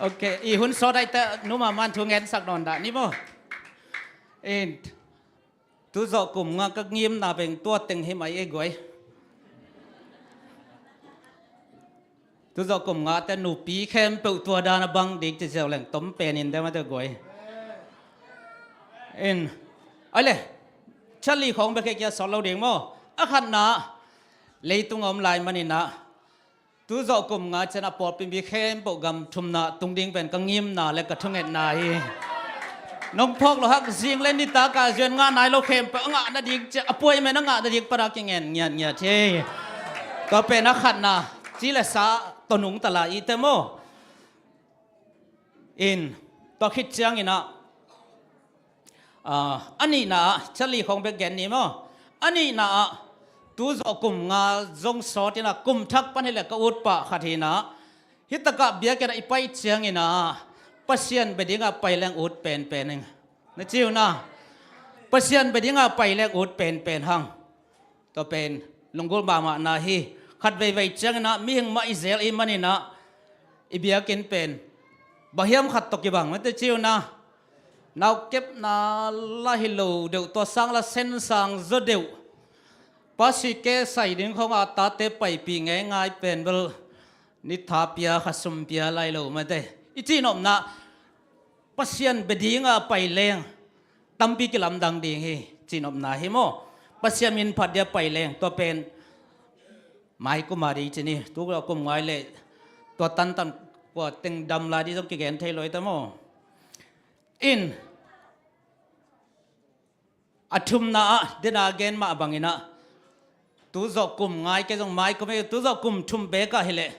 Ok, i hun sawt ahih teh Nu Mama in thu ngensak nawn dah ni maw. In, tu zawh kum nga ka ngimna beng tua teng hi mai e guai. Tu zawh kum nga te nupi khempeuh tua dan a bang ding ci ziau leng tom pen in deuh mah teh guai. In, ai le, Charlie khawng bek hi kia sawt lo ding maw. A khatna, leitung a om lai man in ah, tu zawh kum nga ciang a pawlpi mi khempeuh gam thumna tung ding pen ka ngimna le ka thungetna hi. Nong phawk lo hak, zing le nitak a zuan ngah nai lo khempeuh a ngah nading ciang, appointment a ngah nading pan a kingen ngiatngiat hi. Tua pen a khatna, ci le sa tawh nungta lai i te maw. In, tua khit ciangin ah, ah, a nihna ah, Charlie khawng bek gen ni maw. A nihna ah, tu zawh kum nga zong sawt in ah, kum thak pan hi leh ka ut pah khat hi in ah, hih takah biakinn ah i pai ciangin ah, Pasian bia ding a pai leng ut penpen ing. Na ci uh na. Pasian bia ding a pai leng ut penpen hang. Tua pen lunggulh mahmahna hi. Khat veivei ciangin ah mihing mah i zel i hih manin ah, i biakinn pen bang hiam khat tawh kibang mate ci uh na. Nau kepna lah hi lo deuh, tua sang lah sensang zaw deuh. Pa sui ke sai ding khawng a tate paipih ngeingai pen bel ni tha pia, kha sum pia lai lo mate. I cihnopna, Pasian bia ding a pai leng tampi kilamdang ding hi, cihnopna hi maw. Pasian min phat dia pai leng, tua pen mai kum a ding ci ni, tu zawh kum nga leh tua tantan kua teng dam lai ding zong kigen thei lo hi ta maw. In, a thumna ah, den a gen mah bangin ah, tu zawh kum nga, kei zong mai kum e, tu zawh kum thum bek ah hi leh,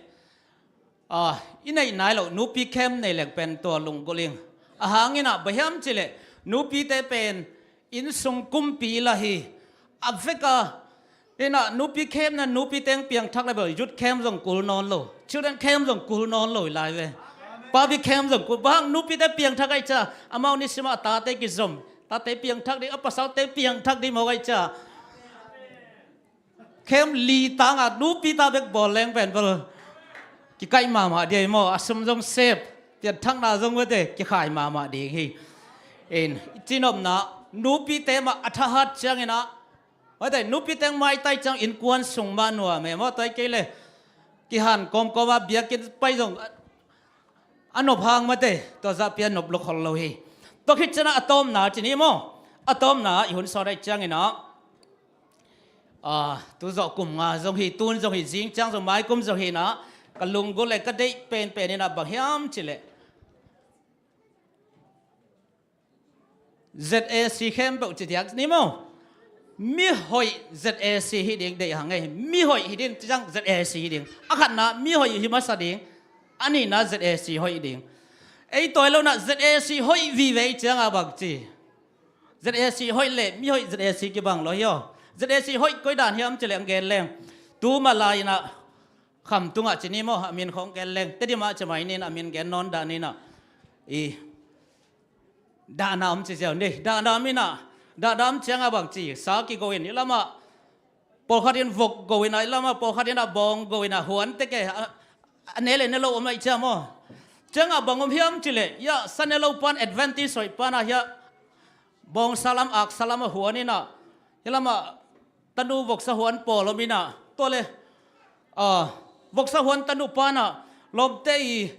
ah, i neih nai loh nupi camp nei leng pen tua lunggulh ing. A hang in ah bang hiam ci leh, nupite pen innsung kumpi lah hi. A vek a, in ah nupi camp na nupi teng piangthak leh bel youth camp zong kul nawn lo, children camp zong kul nawn lo hi lai ve. Public camp zong kul, bang nupite piangthak ahih ciang, amau nisim a tate kizom, tate piangthak ding, a pasalte piangthak ding mawk ahih ciang, camp li tang a nupi ta bek bawl leng pen bel kikaih mahmah ding hi maw, a sum zong sep, pianthakna zong mate kikhai mahmah ding hi. In, cihnopna, nupite mah a thahat ciangin ah, mate, nupi teng maitai ciang innkuan sung mah nuam e maw, tua hi kei leh kihan kawmkawm a biakinn pai zong a nop hang mate, tua zahpi a nop lo khol lo hi. Tua khit ciang a, a tawpna ci ni maw. A tawpna i hun sawt ahih ciangin ah, ah, tu zawh kum nga zong hi, tun zong hi, zing ciang zong, mai kum zong hi in ah, ka lunggulh le ka deih penpen in ah bang hiam ci leh, Z A C khempeuh ci diak ni maw. Mi hoih Z A C hi ding deih hang ei. Mi hoih hi ding ci ciang Z A C hi ding. A khatna mi hoih hi masa ding. A nihna Z A C hoih ding. Ei tua hi lo in ah Z A C hoih vive ciang a bang ci. Z A C hoih leh mi hoih Z A C kibang lo hi aw. Z A C hoih koi dan hiam ci leh ang gen leng. Tu mah lai in ah Khamtung ah ci ni maw, a min khawng gen leng. Tedim ah ci mai ni in ah, a min gen nawn dah ni in ah. I Dahna om ci ziau ni. Dahna om inah, dahna om ciangah bang ci, sa kigo in, i lamah pawlkhat in vok go inah, i lamah pawlkhat inah bawng go inah, huan teke a, a ne le ne lo om aih cia maw. Ciangah bang om hiam cileh, hiah sa ne lo pan, Adventist hoih panah hiah bawngsa lam, aksa lamah huan inah, hi lamah tanu voksa huan pawl om inah, tua le, ah, voksa huan tanu panah lawmte i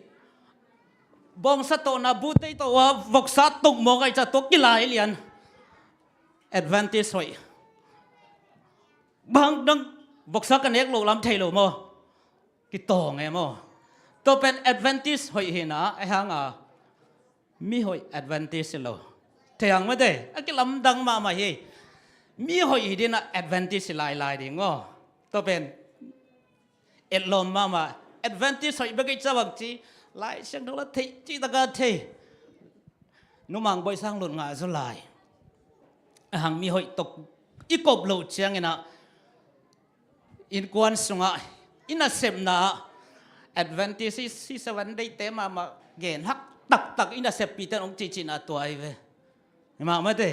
bawngsa tawhna bute i tawh a voksa tuk mawk aih cia tua kilai lian. Adventist hoih. Bang dang voksa ka nek loh lam thei lo maw? Kitawng e maw? Tua pen Adventist hoih hi inah, ahi hanga mi hoih Adventist hi lo. Thei hang mate, a kilamdang mahmah hi. Mi hoih hi dinah Adventist hi lailai ding maw? Tua pen etlawm mahmah. Adventist hoih bek i ca bang ci, Lai Siangtho la theih, cih taka thei. Numang boisang lut ngah zaw lai. Ahang mi hoih tawh i kop loh cianginah innkuan sungah i nasepna ah Adventist hi, hi Seven Day te mahmah gen hak taktak i naseppihte in hong cihcihna tua ahi ve. Hi mah mate.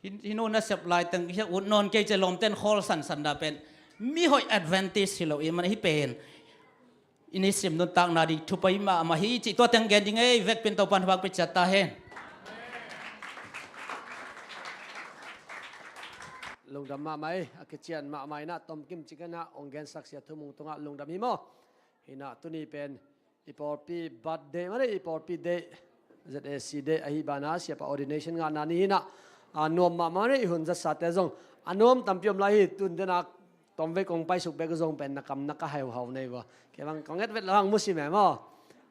Hi, hi nu nasep laiteng hi ut nawn kei ci lawmte in khawl sansan dah pen mi hoih Adventist hi lo i man hi pen. I nisim nuntakna ding thupi mahmah hi cih tua teng gen ding ei, vekpi in Topa'n thupha pia ciat ta hen. Lungdam mahmah ei, a kician mahmah inah, tomkim cikinah hong gensak Sia Thu Mung tungah lungdam hi maw. Hi inah tuni pen i pawlpi birthday mah le, i pawlpi day, Z A C day ahi banah, siapa ordination ngahna ni hi inah, a nuam mahmah le, i hun zatsate zong a nuam tampi om lai hi. Tun denah tomvei kong paisuk bek zong pen na kam na ka hauhau nei vua. Kei bang kong et vet lo hang musim e maw.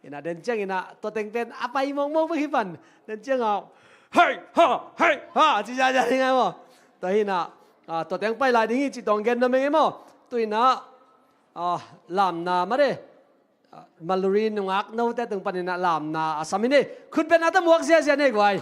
Inah den cianginah tua teng pen a pai mawkmawk bek hi pan. Den ciangah hei ha, hei ha, ci ziahziah ding e maw. Tua hi inah, ah, tua teng pai lai ding hi cih tawh hong gen nuam ing e maw. Tu inah, ah, lamna mah le, ah, Maluri nungak note tung paninah lamna a sam hi ni. Khut beng a ta muak ziahziah ni guai.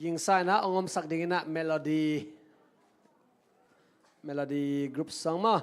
Gingsa inah hong omsak dinginah Melody, Melody Group song maw.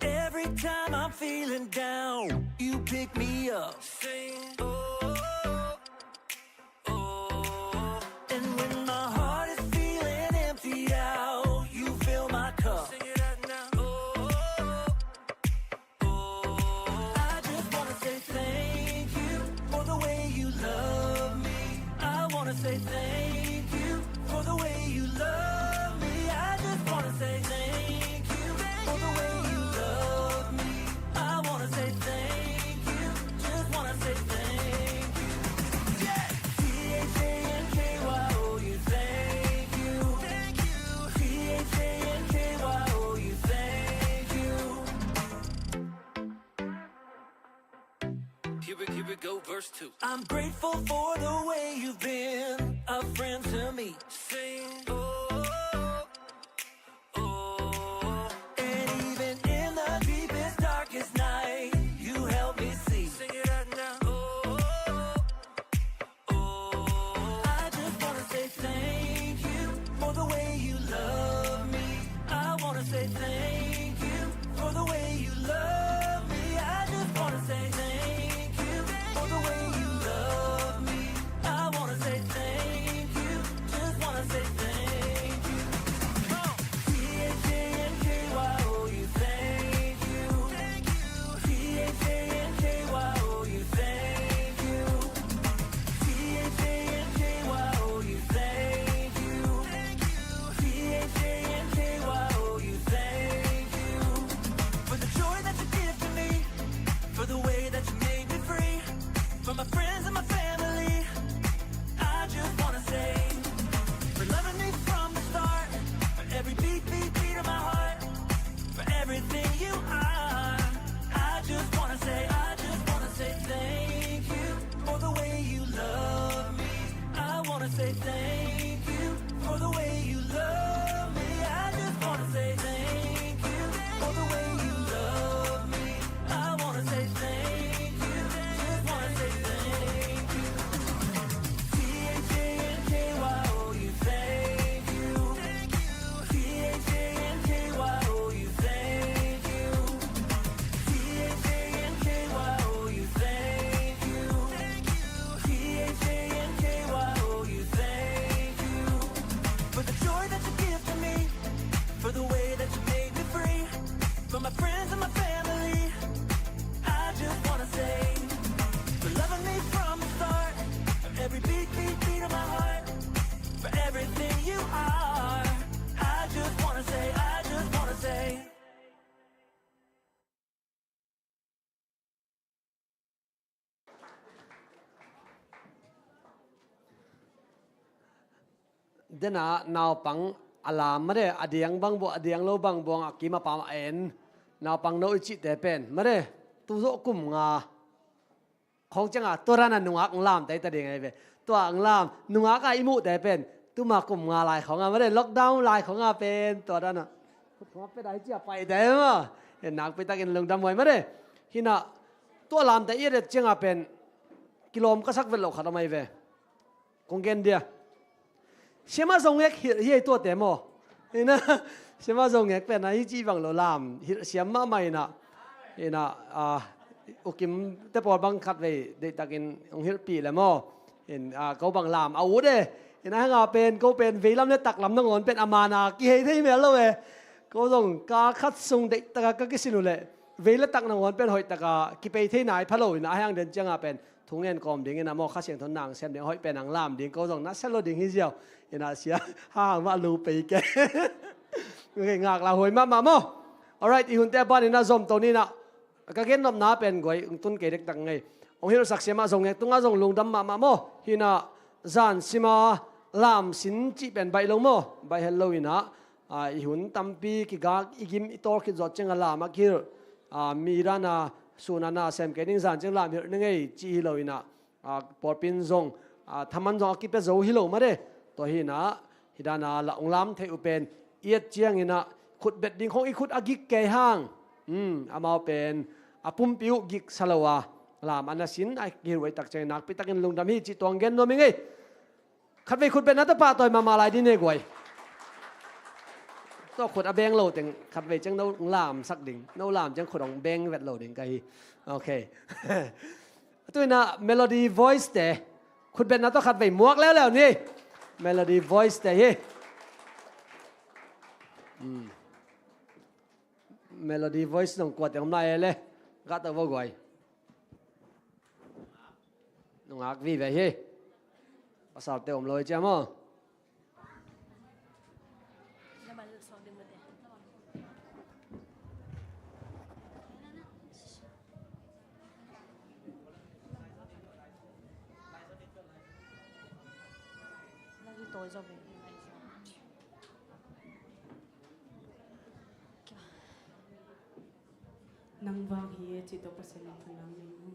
Every time I'm feeling down, you pick me up. Sing, oh, oh, oh. And when my heart is feeling emptied out, you fill my cup. Sing it out now. Oh, oh, oh, oh. I just wanna say thank you for the way you love me. I wanna say thank you for the way you love me. I just wanna say thank you for the way you love me. I wanna say thank you. Just wanna say thank you. Yeah. T H A N K Y O U, thank you. Thank you. T H A N K Y O U, thank you. Here we, here we go, verse two. I'm grateful for the way you've been a friend to me. Sing, oh, oh, oh. And even in the deepest, darkest night, you help me see. Sing it out now. Oh, oh, oh, oh. I just wanna say thank you for the way you love me. I wanna say thank you for the way you love me. I just wanna say thank you for the way you love me. I wanna say thank dena naupang a lam made, a diang bang buang, a diang lo bang buang, a kim a pam a en, naupang no i cihte pen made, tu zawh kum nga khong cianga tua dana nungak ang lam tei ta ding ahi ve. Tua ang lam nungaka i muhte pen tuma kum nga lai khonga made, lockdown lai khonga pen tua dana khut khong a pet ahi cia paite ma. Hen nakpi takin lungdam huai made. Hina tua lamte i et cianga pen kilawm ka sak vet lo khat om ahi ve. Kong gen dia. Siama zong ngek hilh hi ei tuate maw? Ina, siama zong ngek pen a hi ci bang lo lam hilh siam mahmah ina. Ina, ah, ukim te pawl bang khatvei deihtakin hong hilhpih le maw? In, ah, ko bang lam a ut e. Ina hanga pen ko pen veilam le taklam nangawn pen a mana kihei thei mel lo e. Ko zong kal khat sung deihtaka ka kisin uh leh vei le tak nangawn pen hoihtaka kipei thei nai pha lo ina a hiang den cianga pen thungen kawm ding ina maw, Kha Siangtho nang sem ding, hoih pen ang lam ding, ko zong na sel lo ding hi ziau. Ina sia hang mah lu pei ke. Okay, ngak la huai mahmah maw. Alright, i hunte a ban ina zom to ni ina. Ka gen nopna pen guai ung tun kei dektak ngei. Ong hilhsak siama zong ngek tunga zong lungdam mahmah maw. Hina zan sima lam sin cih pen baih lo maw. Baih het lo ina. Ah, i hun tampi kigak i gim i tawl khit zawh cianga lam a kihilh. Ah, mi dana sun a na sem kei ding zan ciang lam hilh ni ngei cih hi lo ina. Ah, pawlpin zong, ah, thaman zong a kipia zo hi lo made. Tua hi ina, hi dana la ong lam theih uh pen i et ciang ina khut bet ding khong i khut a gik kei hang. Hmm, amau pen a pumpi uh gik sa lo a lam a na sin a kihilh uh ei tak ciang nakpi takin lungdam hi cih tuang gen nuam i ngei. Khatvei khut betna tawh pahtawi mahmah lai ding ne guai. Tua khut a beng lo teng khatvei ciang no lamsak ding, no lam ciang khut hong beng vet lo ding ka hi. Okay. Tuina Melody Voice te khut betna tawh khatvei muak leuleu ni. Melody Voice te hi. Hmm. Melody Voice nong kuate om lai e le. Gah tawh vo guai. Nungak vive hi. Pasalte om lo hi cia maw? Nang vang hi e cih tawh Pasian in thunang nei mu.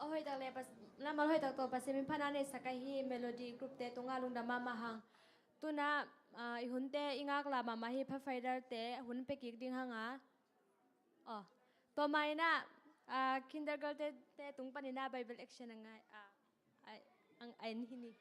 A hoih tak le pas, lammal hoih tak tawh Pasian min phatna neihsak ahi Melody group te tungah lungdam mahmah hang. Tuna, ah, i hunte i ngaklah mahmah hi, Pathfinder te hun pia kik ding hang a. Oh, tua ma ina, ah, kindergarten te, te tung pan ina Bible action a ngai, ah, a, a, a en hi ni.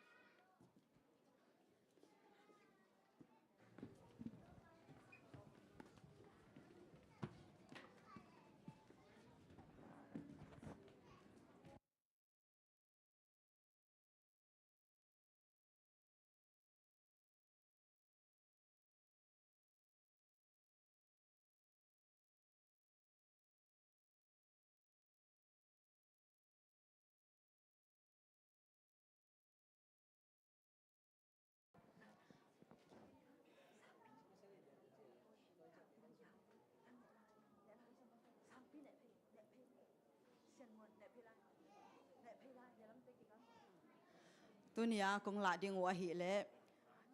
Tuni-a kong lah ding uh ahih leh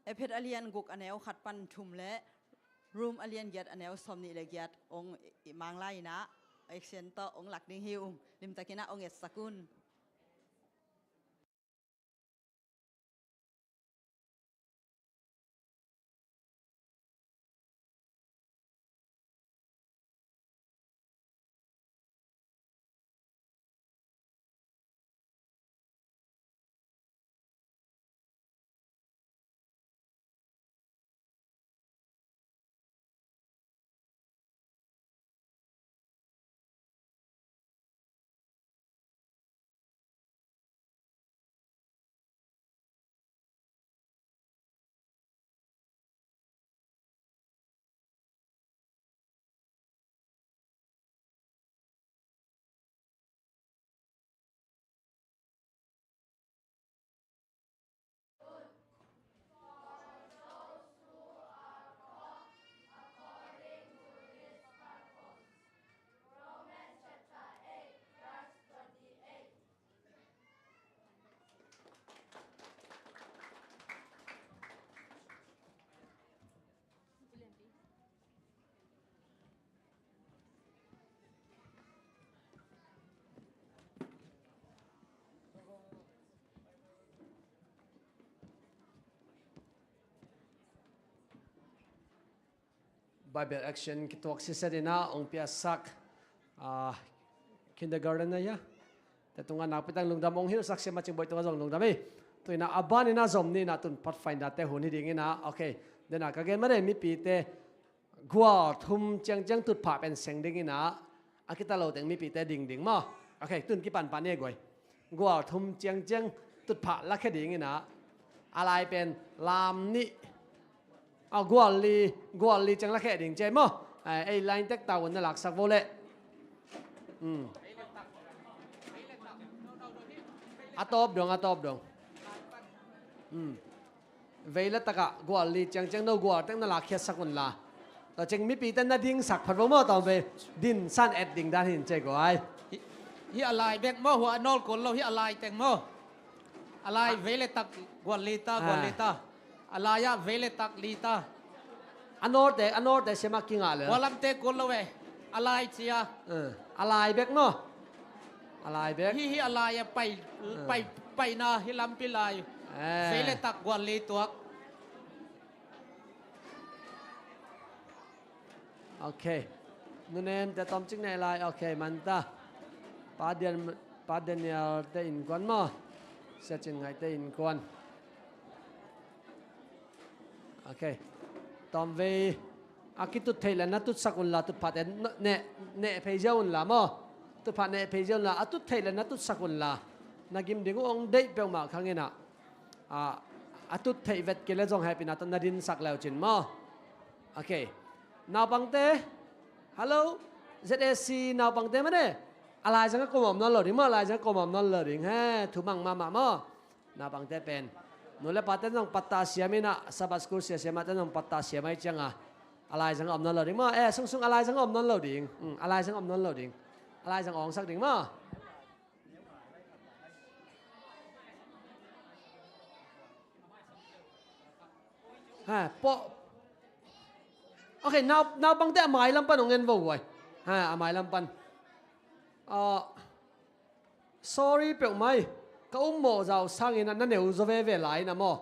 Efet a lian guk a neu khat pan thum le Rom a lian giat a neu sawmnih le giat hong i, i Manglai in ah action tawh hong lak ding hi ung. Limtakin ah hong etsak un. Bible action kituak siset in ah hong piaksak, ah, kindergarten ah hia, te tungah nakpi tak lungdam hong hilhsak sia, macing boih tungah zong lungdam hi. Tu in ah a ban in ah zom ni in ah tun Pathfinder te hun hi ding in ah, okay. Den ah ka gen mah dei, mipite gual thum ciangciang tutphah pen seng ding in ah, a kita lo teng mipite ding ding maw? Okay, tun kipanpah ni e guai. Gual thum ciangciang tutphah lakhia ding in ah, a lai pen lam nih, a, gual li, gual li ciang lakhia ding ci e maw? Ei, ei line tek ta un, na laksak vo leh. Hmm. A tawp dong, a tawp dong. Hmm. Vei le takah gual li ciangciang no gual tek na lakkhiatsak unla. Tua ciang mipite na dingsak phat vo maw, tawm vei dinsan et ding dan hi in ci e guai. Hih, hih a lai bek maw, hua a nawl kul lo, hih a lai teng maw. A lai vei le tak gual li ta, gual li ta. A lai ah vei le tak li ta. A nawlte, a nawlte siamah kingah le. Hua lamte kul lo e. A lai cia. Eh, a lai bek maw. A lai bek. Hih, hih a lai a pai, pai, paina hih lampi lai. Eh. Vei le tak gual li tuak. Okay. Nunem te tomcik nei lai. Okay, manta. Pa Dian, Pa Daniel te innkuan maw. Sia Cin Ngaih te innkuan. Okay. Tawmvei a kitut theih le na tutsak unla, tutphahte neh, neh phei ziau unla maw. Tutphah neh phei ziau unla, a tut theih le na tutsak unla. Na gim ding uh hong deih peuhmah khang in ah, a, a tut theih vet kei le zong hehpihna tawh na dinsak leucin maw. Okay. Naupangte, hello, Z A C naupangte mah ne. A laizang a kom om nawn lo ding maw, a laizang a kom om nawn lo ding. He, thumang mahmah maw. Naupangte pen nu le pate zong pattah siam in ah, Sabbath school sia siam ahte zong pattah siam ahih ciangin a laizang a om nawn lo ding maw. Eh, sungsung a laizang a om nawn lo ding. Hmm, a laizang a om nawn lo ding. A laizang a hong sak ding maw. Ha, pawh. Okay, nau, naupangte a mai lam pan hong en vo guai. Ha, a mai lam pan. Ah, Sorry peuhmah hi. Ka um mawh zau sangin ah na neu zaw veve lai in ah maw.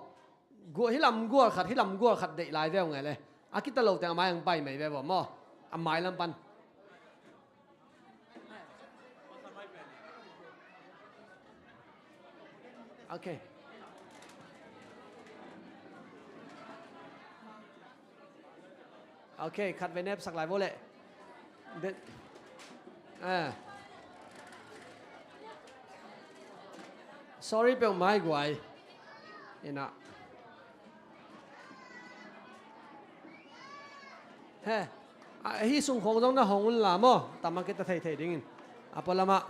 Gu-, hih lam gual khat, hih lam gual khat deih lai veu ngei le. A kita lo teng a mai ang pai mai ve vua maw. A mai lam pan. Ok. Ok, khat vei nepsak lai vua leh. De-, eh. Sorry peuhmah hi guai. Ina. He. A, hih sung khawng zong na hong un la maw. Tam a kita thei thei dingin. A pualam ah.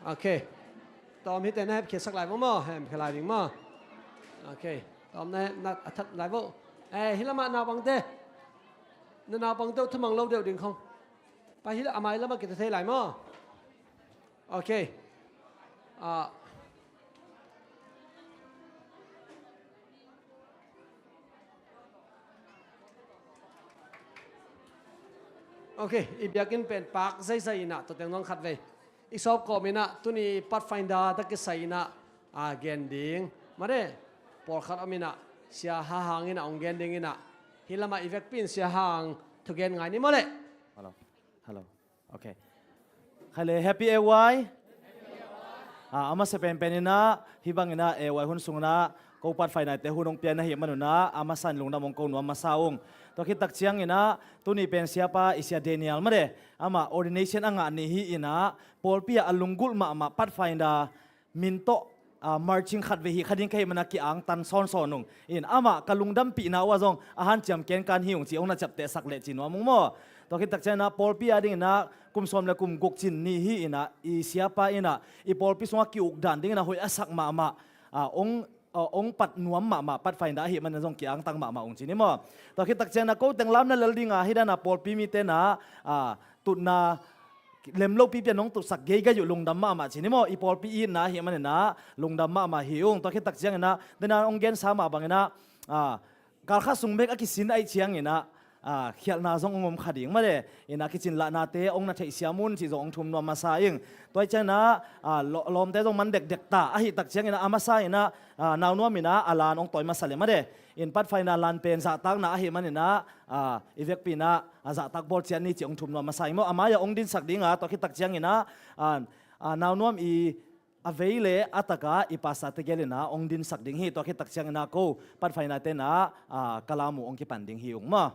Ok. Tawm hihte na hemkhiasak lai maw maw? Hemkhia lai ding maw? Ok. Tawm na, na a that lai vua. Eh, hih lamah naupangte. Na naupangte uh thumang lo deuh ding khong. Pai hih lamah, a mai lamah kita thei lai maw? Ok. Ah. Ok, i biakinn pen pak zeizai in ah, tua teng zong khat vei. I sawp kawm in ah, tuni Pathfinder tak kisai in ah, a gen ding. Mate, pawlkhat om in ah, Sia Ha Hang in ah, hong gen ding in ah. Hih lamah i vekpi in Sia Hang thugen ngai ni maw leh. Hello. Hello. Ok. Khai le, Happy A Y. Ah, a masa penpen in ah, hih bang in ah, A Y hun sung in ah, ko Pathfinder-te hun hong pia na hih man un ah, a masa in lungdam hong ko nuam masa ung. Tua khit tak ciangin ah, tuni pen siapa i Sia Daniel mate, amah ordination a ngah ni hi in ah, pawlpi ah a lunggulh mahmah Pathfinder min tawh, ah, marching khat vei hi kha ding ka hih man a ki-angtan sawnsawn ung. In amah ka lungdampihna uh ah zong a hanciam kenkan hi ung ci hong na ciaptehsak leh ci nuam ung maw. Tua khit tak ciangin ah pawlpi a dingin ah kum sawm le kum guk cin ni hi in ah i siapa in ah i pawlpi sungah ki-uk dan dingin ah hoih a sak mahmah, ah, hong, ah, hong pat nuam mahmah Pathfinder ahih manin zong ki-angtang mahmah ung ci ni maw. Tua khit tak ciangin ah ko teng lam na lel ding a, hih dan a pawlpi mite in ah, ah, tutna lem lopi pian hong tutsak geigai uh lungdam mahmah ci ni maw. I pawlpi itna ahih manin ah lungdam mahmah hi ung. Tua khit tak ciangin ah, den a hong gensa mah bangin ah, ah, kal khat sung bek a kisin ahih ciangin ah, ah, khialhna zong hong om kha ding mate. In ah kicin lahnate hong na theihsiam un cih zong hong thum nuam masa ing. Tua ahih ciangin ah, ah, lo-, lawmte zong man dekdek ta ahih tak ciangin ah, a masa in ah, ah, Nau Nuam in ah a lan hong tawi masa leh mate. In Pathfinder lan pen zahtakna ahih manin ah, ah, i vekpi in ah, a zahtak bawl ciat ni cih hong thum nuam masa ing maw. A mai-ah hong dinsak ding a, tua khit tak ciangin ah, ah, ah, Nau Nuam i a vei le a tak a i pastor-te gel in ah hong dinsak ding hi. Tua khit tak ciangin ah ko Pathfinder-te in ah, ah, ka lam uh hong kipan ding hi ung maw.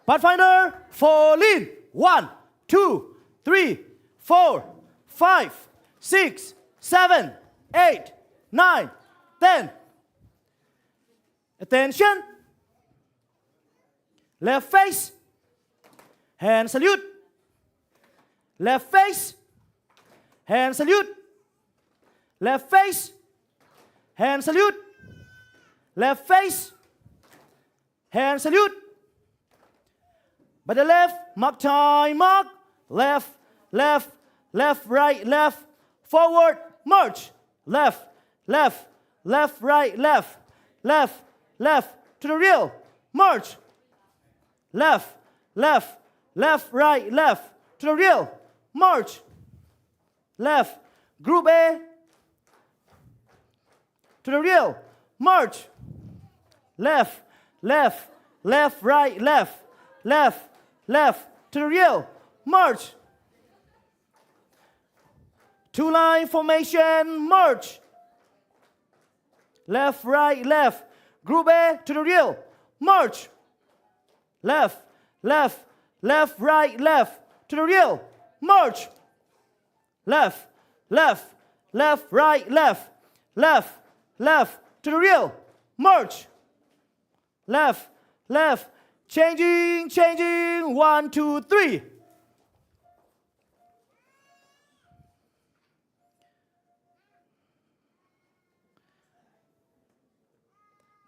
Pathfinder, fall in. One, two, three, four, five, six, seven, eight, nine, ten. Attention. Left face. Hand salute. Left face. Hand salute. Left face. Hand salute. Left face. Hand salute. By the left, mark time, mark. Left, left, left, right, left. Forward, march. Left, left, left, right, left. Left, left, to the rear, march. Left, left, left, right, left, to the rear, march. Left, group A, to the rear, march. Left, left, left, right, left. Left, left, to the rear, march. Two line formation, march. Left, right, left. Group A, to the rear, march. Left, left, left, right, left. To the rear, march. Left, left, left, right, left. Left, left, to the rear, march. Left, left, changing, changing. One, two, three.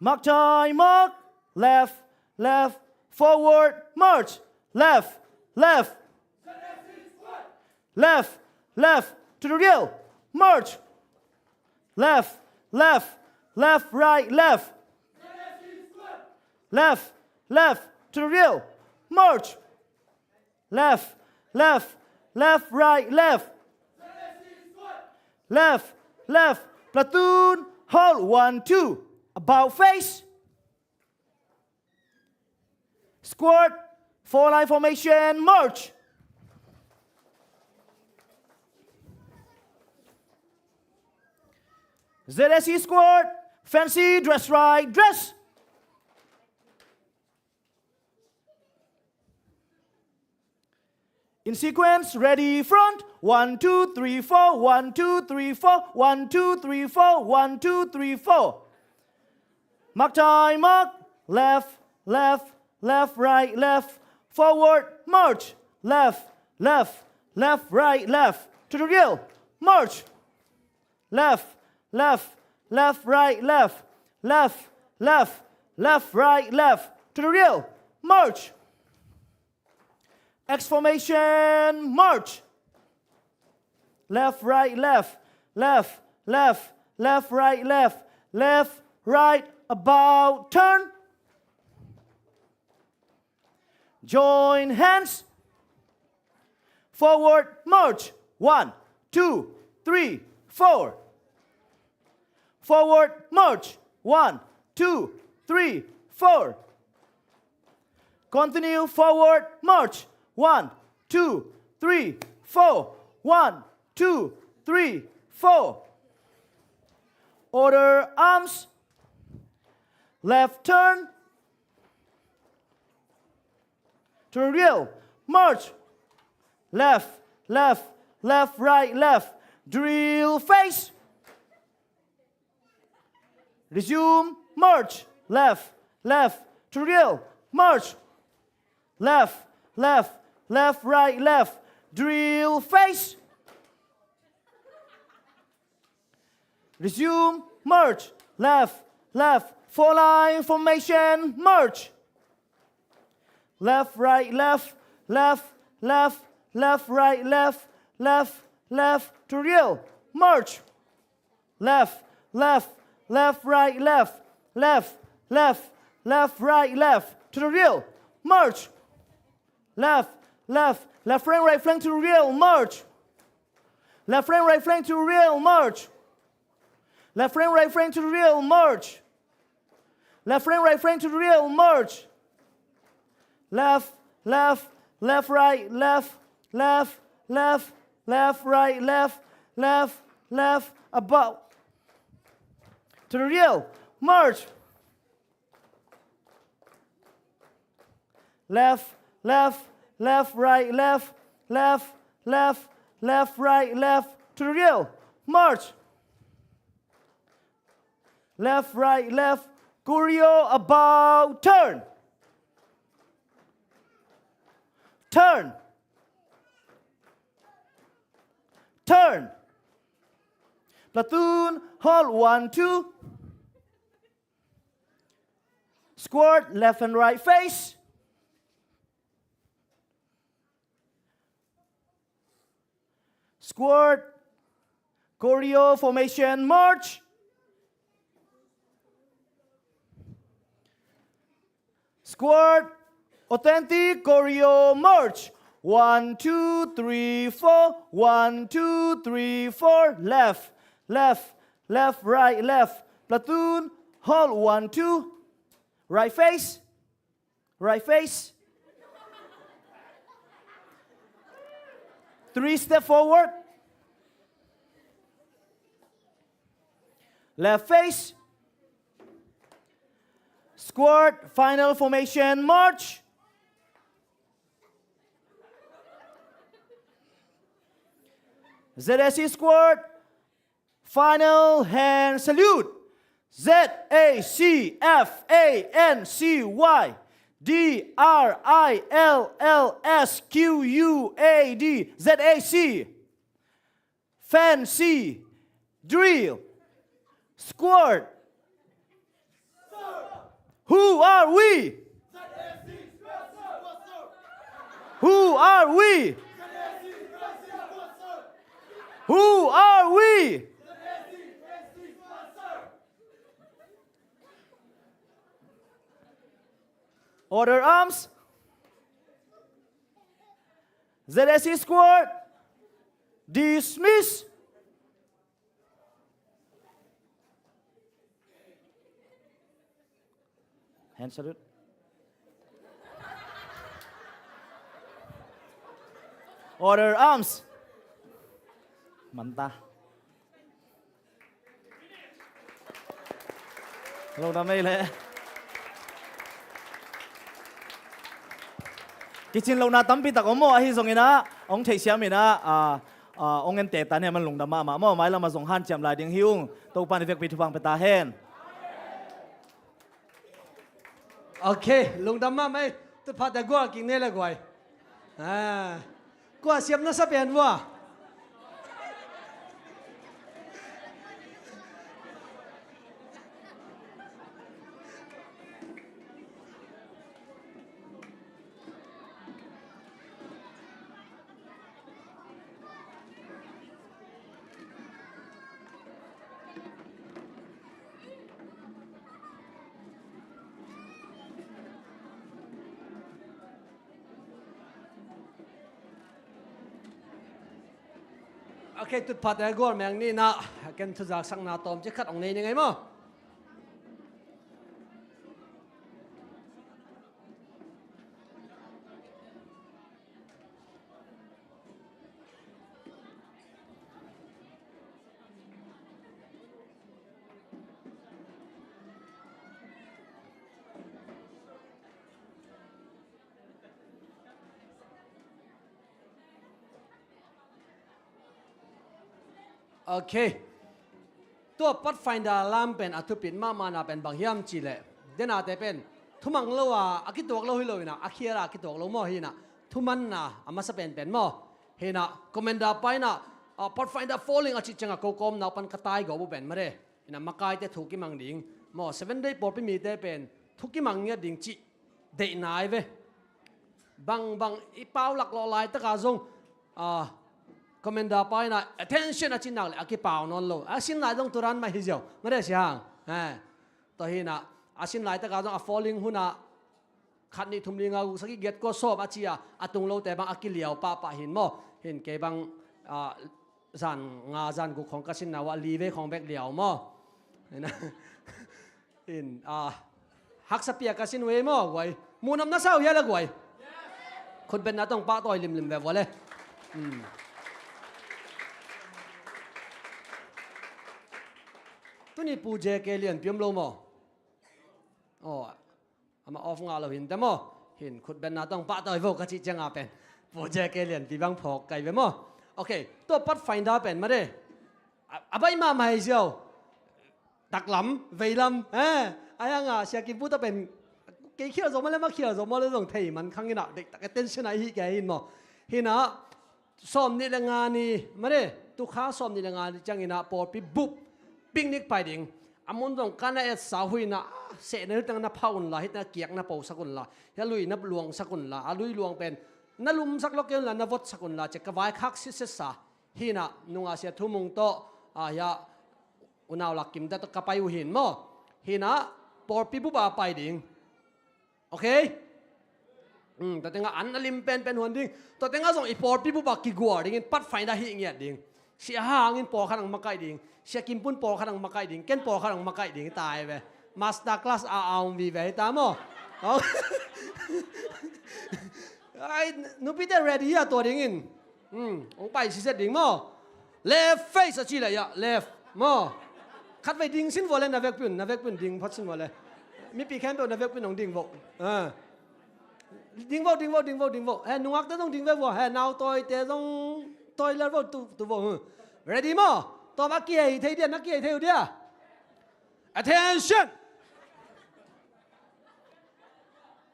Mark time, mark. Left, left, forward, march. Left, left. Left, left, to the real. March. Left, left, left, right, left. Left, left, to the real. March. Left, left, left, right, left. Left, left. Platoon, hold, one, two. About face. Squad, four line formation, march. Z S C squad, fancy, dress right, dress. In sequence, ready, front. One, two, three, four. One, two, three, four. One, two, three, four. One, two, three, four. Mark time, mark. Left, left, left, right, left. Forward, march. Left, left, left, right, left. To the real. March. Left, left, left, right, left. Left, left, left, right, left. To the real. March. X formation, march. Left, right, left. Left, left, left, right, left. Left, right, about, turn. Join hands. Forward march. One, two, three, four. Forward march. One, two, three, four. Continue forward march. One, two, three, four. One, two, three, four. Order arms. Left turn. To the real. March. Left, left, left, right, left. Drill face. Resume. March. Left, left. To the real. March. Left, left, left, right, left. Drill face. Resume. March. Left, left. Four line formation. March. Left, right, left, left, left, left, right, left, left, left. To the real. March. Left, left, left, right, left, left, left, left, right, left. To the real. March. Left, left, left flank, right flank, to the real. March. Left flank, right flank, to the real. March. Left flank, right flank, to the real. March. Left flank, right flank, to the real. March. Left, left, left, right, left, left, left, left, right, left, left, left. About. To the real. March. Left, left, left, right, left, left, left, left, right, left. To the real. March. Left, right, left. Choreo, about, turn. Turn. Turn. Platoon, hold, one, two. Squad, left and right face. Squad, choreo formation, march. Squad, authentic choreo, march. One, two, three, four. One, two, three, four. Left, left, left, right, left. Platoon, hold, one, two. Right face. Right face. Three step forward. Left face. Squad, final formation, march. Z S C squad, final hand salute. Z A C F A N C Y D R I L L S Q U A D. Z A C. Fancy. Drill. Squad. Who are we? Who are we? Who are we? Order arms. Z S C squad, dismiss. Hand salute. Order arms. Manta. Lungdam ei leh. Kicin lohna tampi tak om maw, ahi zongin ah hong theihsiam in ah, ah, ah, hong en teh ta ni, a man lungdam mahmah maw. Mailam ah zong hanciam lai ding hi ung. Topa in i vekpi thupha pia ta hen. Ok, lungdam mahmah ei. Tutphahte gual kik ni leh guai. Ah. Kua siam na sa pen vua. Ok, tutphahte gual meng ni in ah, ken thuzaksakna tawmcik khat hong nei ning ei maw. Ok. Tua Pathfinder lam pen a thupit mahmahna pen bang hiam cih leh, denate pen thumang lo a, a kituak lo hi lo in ah, a khial a, a kituak lo maw, hi in ah, thumanna a masa penpen maw. Hi in ah, Commander pa in ah, ah, Pathfinder Falling a cih ciangah ko kawm naupan ka tai gawp uh pen mare. Hi in ah, makaite thu kimang ding maw, Seven Day pawlpi mite pen thu kimang ngiat ding cih deihna hi ve. Bangbang i paulak lawh laitakah zong, ah, Commander pa in ah attention a cih nak leh a kipau nawn lo. A sin lai zong turan mah hi ziau. Mare sia hang. Eh. Tua hi in ah, a sin laitakah zong a Falling hun ah khat, nih, thum, li, nga, guk, sagih, giat, kua, sawm a ci a, a tung lote bang a kiliau pahpah hi in maw. Hi in kei bang, ah, zan nga, zan guk khawng ka sinna uh ah li vei khawng bek liau maw. Hi in ah, hi in, ah, haksa piak ka sin uh ei maw, guai. Muhnop na sa uh hia le guai. Khutbetna tawh pahtawi limlim ve vua le. Hmm. Tuni Pu J K Lianpi om lo maw. Aw, amah off ngah lo hi in teh maw. Hi in khutbetna tawh pahtawi vo ka cih ciangah pen Pu J K Lianpi bang phawk kai ve maw. Ok, tua Pathfinder pen mare. A, a baih mahmah hi ziau. Taklam, veilam. Eh, a hi hang a Sia Kim Pu tawh pen kei khial zo maw le, ma khial zo maw le zong thei man khang in ah, deihtak attention a i hih kei hi in maw. Hi in ah, sawm nih le nga ni, mare, tukha sawm nih le nga ni ciangin ah pawlpi bup, picnic pai ding. A mun zong ka na etsa uh hi in ah, sehna hi teng na phah un la, hi teng a kiak na posak un la, hi a lui na luangsak un la, a lui luang pen na lumsak lo kei un la, na votsak un la, ci a ka vaikhak sitsetsa. Hi in ah, nungah Sia Thu Mung tawh, ah, hi a, unau lak kimte tawh ka pai uh hi in maw. Hi in ah, pawlpi bup a pai ding. Ok? Hmm, tua tengah an a lim penpen huan ding. Tua tengah zong i pawlpi bup a kigual dingin Pathfinder hih ngiat ding. Sia Hang in pawlkhat ang makaih ding. Sia Kim Pun pawlkhat ang makaih ding. Ken pawlkhat ang makaih ding. Tai ve. Master class a aung vive hi ta maw. Ai, nupite ready a tua dingin. Hmm, hong pai siset ding maw. Left face a ci leh, ya, left. Maw. Khatvei ding sin vua le na vekpi un, na vekpi un ding phot sin vua le. Mipi khempeuh na vekpi un hong ding vo. Ah. Ding vo, ding vo, ding vo, ding vo. He, nungakte zong ding ve vua. He, nautawite zong tawi lel vo, tu, tu vo. Hmm. Ready maw. Tawm a kihei thei dia, na kihei thei uh dia. Attention!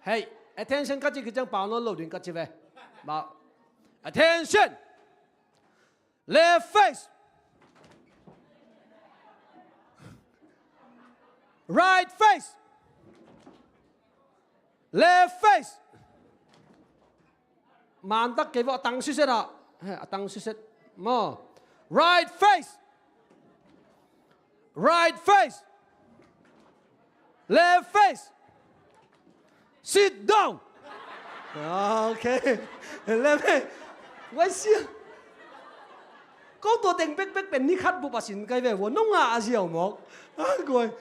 Hei, attention ka cih khit ciang pau nawn lo ding ka ci ve. Ba. Attention! Left face. Right face. Left face. Mantak kei vo, a tang siset ah. He, a tang siset. Maw. Right face. Right face. Left face. Sit down. Ah, okay. Left face. Wai sia. Ko tua teng bekbek pen ni khat bup a sin kai ve vua, nong a a ziau mawk. Ah, guai.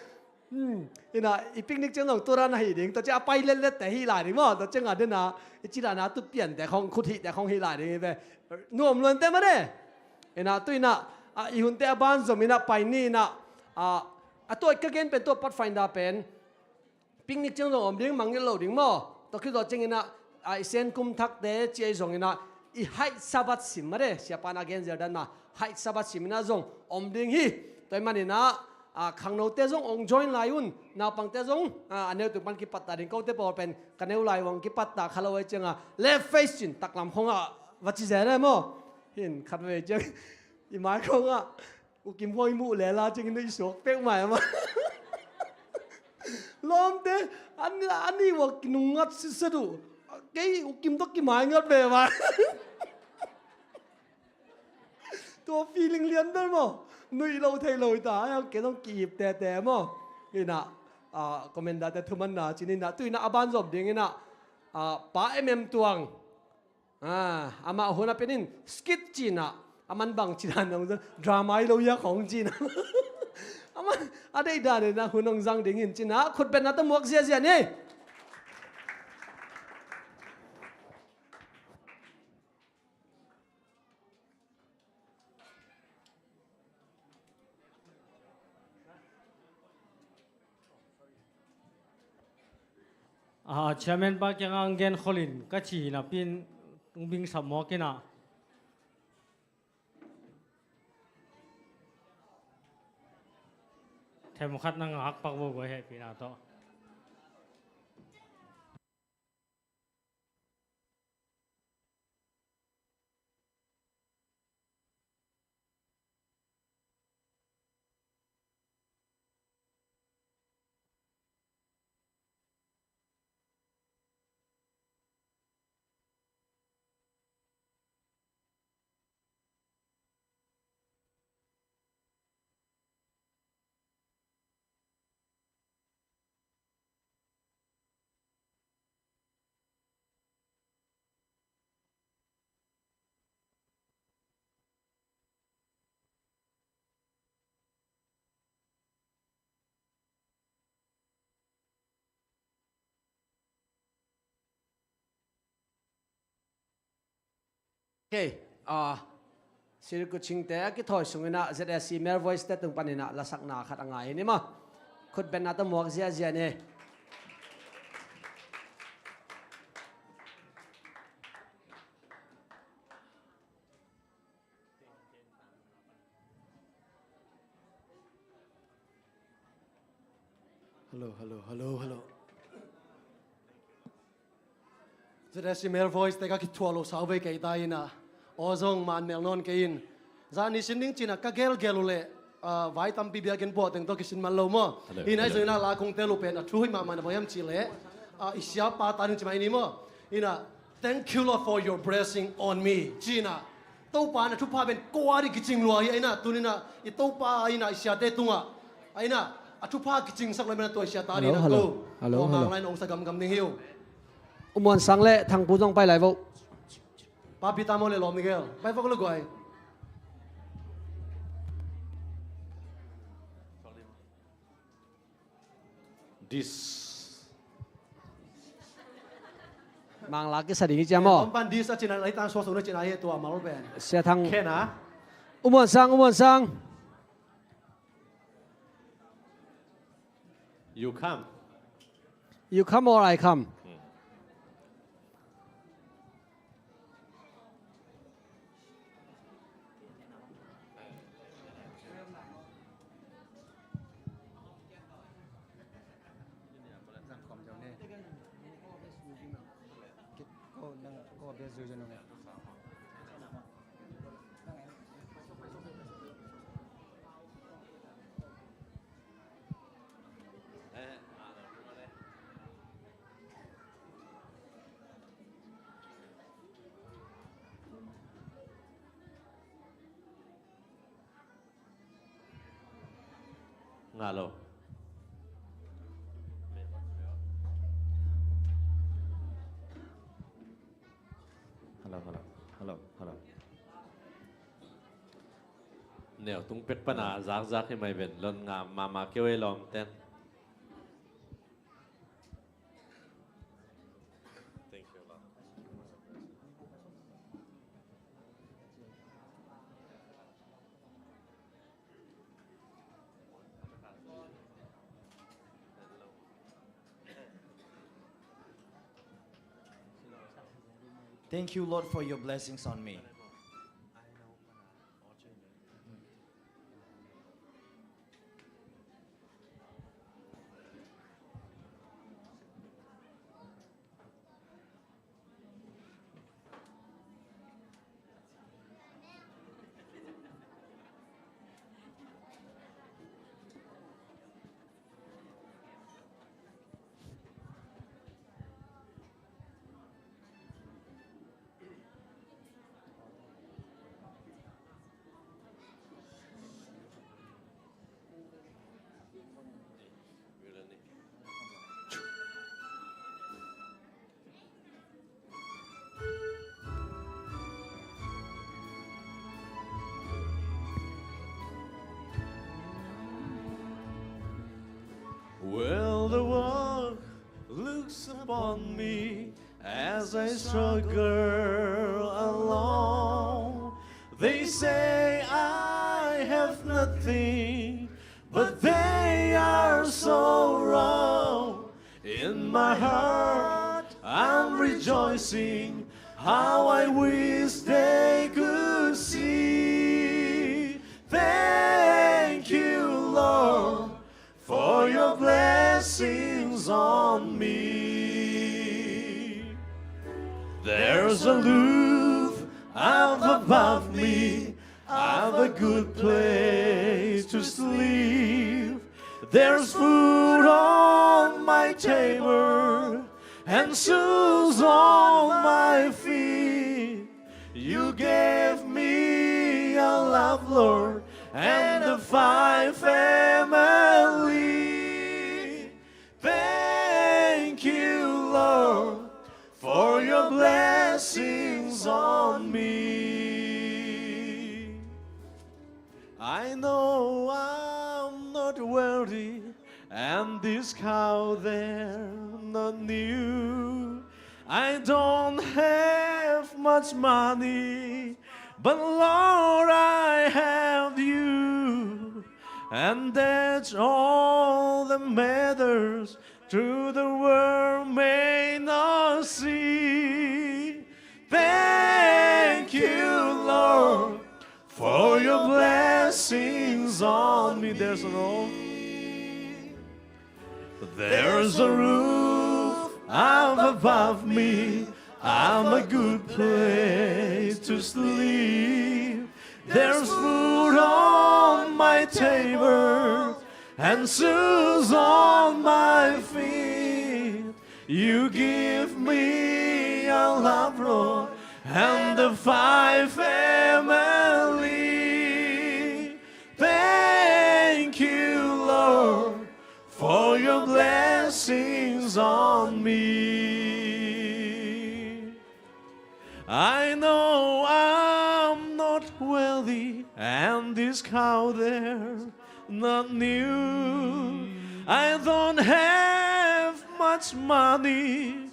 Hmm. Ina, i picnic ciang zong tua dan a hi ding. Tua ciang a pai letlet te hi lai ding maw. Tua ciang a dena i ci dan a tu pian te khong, khut hih te khong hi lai ding hi ve. Nuam luan te mah de. Ina, tu ina, a, i hun te a ban zom ina pai ni ina, a, a tua ka gen pen tua Pathfinder pen picnic ciang zong om ding, mangngilh lo ding maw. Tua khit zawh ciang ina, a, i Sen kum thak te ci a i zong ina, i haih Sabbath sim mah de, siapa na gen zel dan mah, haih Sabbath sim ina zong om ding hi. Tua i man ina, a, khangnote zong ong join lai un, naupangte zong, a, a neu tung pan kipat ta ding, kote pawl pen ka neu lai ung kipat ta kha lo a i ciang a, left face cin taklam khong a va ci zel e maw. Hin khat vei ciang i mai khong a, U Kim khong i muh lela ciang ina i suak pek mai a maw. Lawmte, an, an i ua kinungngat sitset uh. Kei U Kim tawh kimai ngat ve vai. Tua feeling lian bel maw. Nuih lo thei lo hi ta, ai, kei zong ki-ip tete maw. Ina, a, commander te thumanna cin ina, tu ina a ban zom ding ina, a, Pa M M Tuang. A, amah hun a pen in skit cina, a man bang cina nong zang, drama hi lo hia khong cina. A man, a deih dan ina hun hong zang ding hin cina, khutbetna tawh muak ziazia ni. A, chairman pa kiangah ang gen kholin ka ci napi in ung bing sap mawk ina. Themkhat na ngak pak vo guai hehpihna tawh. Okay, ah, Sir Kuching te a kithawi sungin ah Z S C Male Voice te tung panin ah lasakna khat a ngai hi ni maw. Khutbetna tawh muak ziazia ni. Hello, hello, hello, hello. Z S C Male Voice te ka kithuah lo sau vei kei ta ina. Aw zong man mel nawn kei in. Zani sin ding cina ka gelgel uh leh, ah, vai tampi biakinn puah teng tawh kisin man lo maw. Hello, hi nai hello. Zong ina la kong tel uh pen a thu hoih mahmah na bang hiam cih leh, ah, i siapa ta ding ci mai ni maw. Ina, "Thank you, Lord, for your blessing on me," cina. Topa in a thupha pen ko a ding kicing lua hi a ina, tuni ina i Topa a ina i siate tungah a ina a thupha kicingsak lo ina tua i siate a ding ina ko. Hello, hello. Tua hello. Mang lai na ong sa gamgam ding hi uh. U Muan Sang le Thang Pu zong pai lai vo. Papi ta maw le lawm ni gel. Pai vok le guai. This. Mangla kisa ding hi cia maw? Om pan this a cina lai tan suak suak na cina hi tua mal pen. Sia Thang. Ken a. U Muan Sang, U Muan Sang. You come. You come or I come? Hmm. Ngah lo. Hello, hello, hello, hello. Neu tung pek pana zakzak hi mai ven, lon ngah mahmah kei ve lawmten. Thank you, Lord. Thank you, Lord, for your blessings on me. Well, the world looks upon me as I struggle alone. They say I have nothing, but they are so wrong. In my heart, I'm rejoicing. How I wish they could see. Thank you, Lord, for your blessings on me. There's a roof up above me. I've a good place to sleep. There's food on my table and shoes on my feet. You gave me a love, Lord, and a fine family. Thank you, Lord, for your blessings on me. I know I'm not wealthy, and this cow they're not new. I don't have much money, but Lord, I have you, and that's all that matters. Through the world may not see. Thank you, Lord, for your blessings on me. There's a roof. There's a roof up above me. I'm a good place to sleep. There's food on my table and shoes on my feet. You give me a love, Lord, and a fine family. Thank you, Lord, for your blessings on me. I know I'm not wealthy, and this cow they're not new. I don't have much money,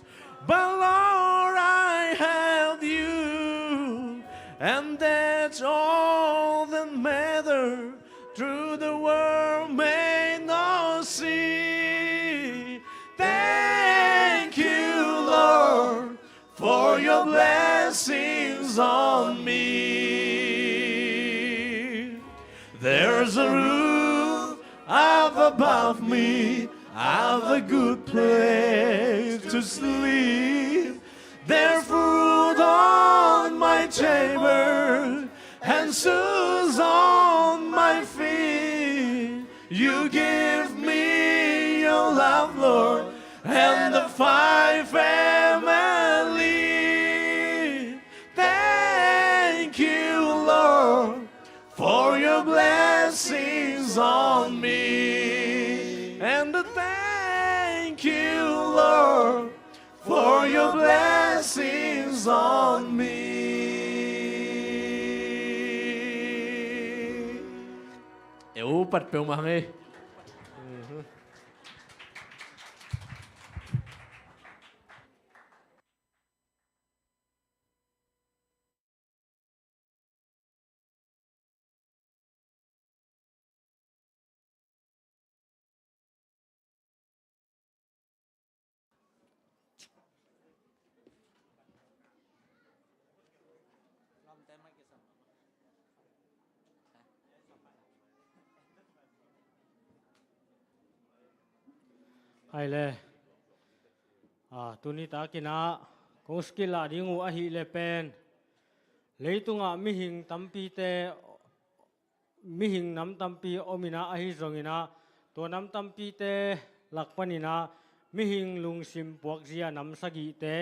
but Lord, I have you, and that's all that matters. Through the world may not see. Thank you, Lord, for your blessings on me. There's a roof up above me. I've a good place to sleep. There's food on my table and shoes on my feet. You give me your love, Lord, and a fine family. Thank you, Lord, for your blessings on me. Blessings on me. E upat peuhmah hang ei. Hai le. A, tuni takin ah kong skill lah ding uh ahih leh pen, leitungah mihing tampite, mihing nam tampi om in ah, ahi zongin ah tua nam tampite lak panin ah mihing lungsim puakzia nam sagihte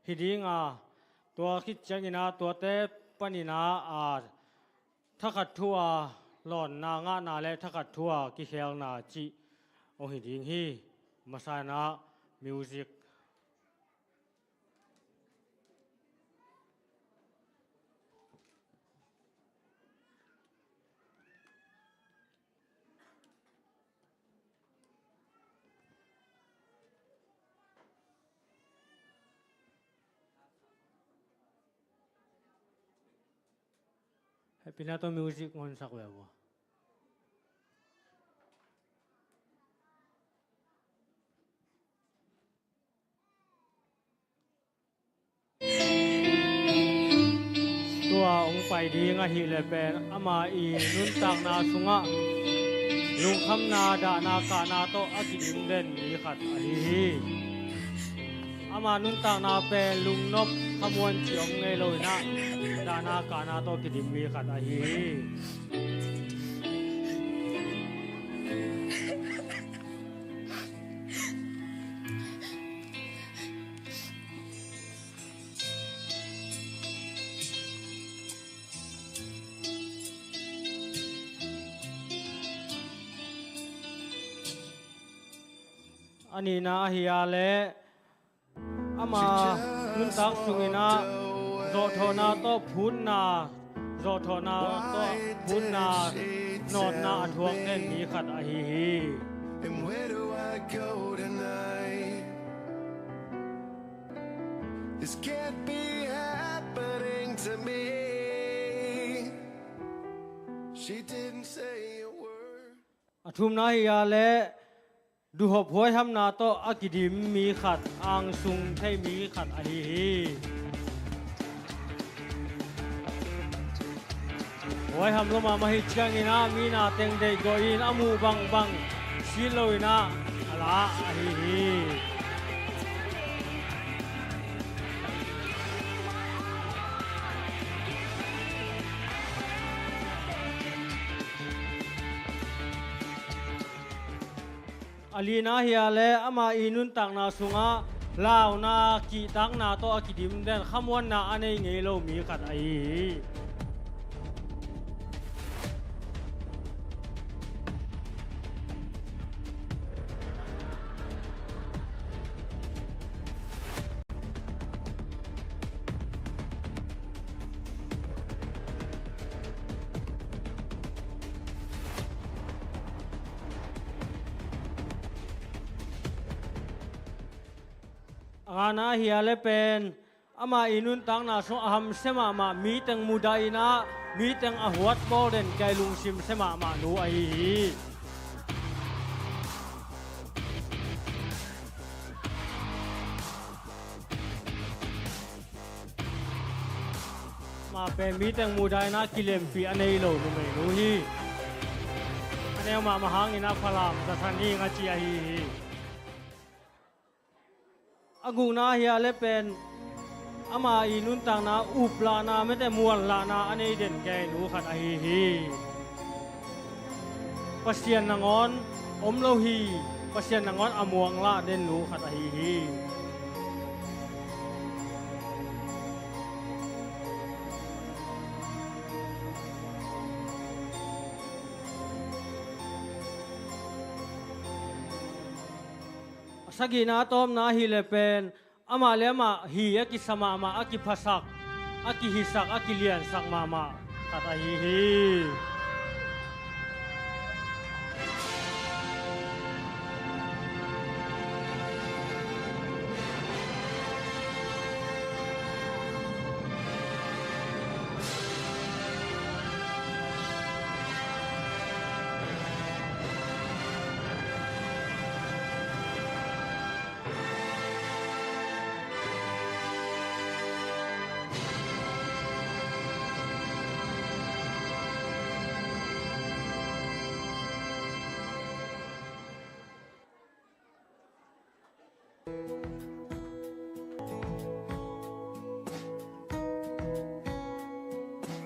hi ding a, tua khit ciangin ah tuate panin ah, a, thakhat thu-a lawnna ngahna le thakhat thu-a kikhelna cih hong hi ding hi. Masa in ah music. Hehpihna tawh music hong honsak ve vua. Tua hong pai ding ahih leh pen ama i nuntakna sungah lungkhamna, dahna, kahna tawh a kidim den mi khat ahi hi. Ama nuntakna pen lungnop khamuan cih om ngei lo in ah, dahna kahna tawh kidim mi khat ahi hi. A nihna ahi a leh ama nuntak sungin ah zawhthawhna tawh phutna, zawhthawhna tawh phutna, nawtna a thuak den mi khat ahi hi. And where do I go tonight? This can't be happening to me. She didn't say a word. A thumna ahi a leh duhhop huaihamna tawh a kidim mi khat, angsung thei mi khat ahi hi. Huaiham lua mahmah ahih ciangin ah mi na teng deihgawh in a muh bangbang sit lo in ah a la ahi hi. A lina ahi a leh ama i nuntakna sungah launa, kihtakna tawh a kidim den, khamuanna a nei ngei lo mi khat ahi hi. A ngana ahi a leh pen ama i nuntakna sung a hamsia mahmah, mi teng mudah in ah mi teng a huat bawl den, kei lungsim sia mahmah nu ahi hi. Mah pen mi teng mudah in ah kilempi a nei lo numei nu hi. A neu mahmah hangin ah Falam zathan ing a ci ahi hi. A gukna ahi a leh pen ama i nuntakna uplahna, mete muanlahna a nei den gei nu khat ahi hi. Pasian nangawn om lo hi. Pasian nangawn a muanglah den nu khat ahi hi. A sagihna a tawpna ahi leh pen Amah le amah hi a kisa mahmah, a kiphasak, a kihisak, a kiliansak mahmah khat ahi hi.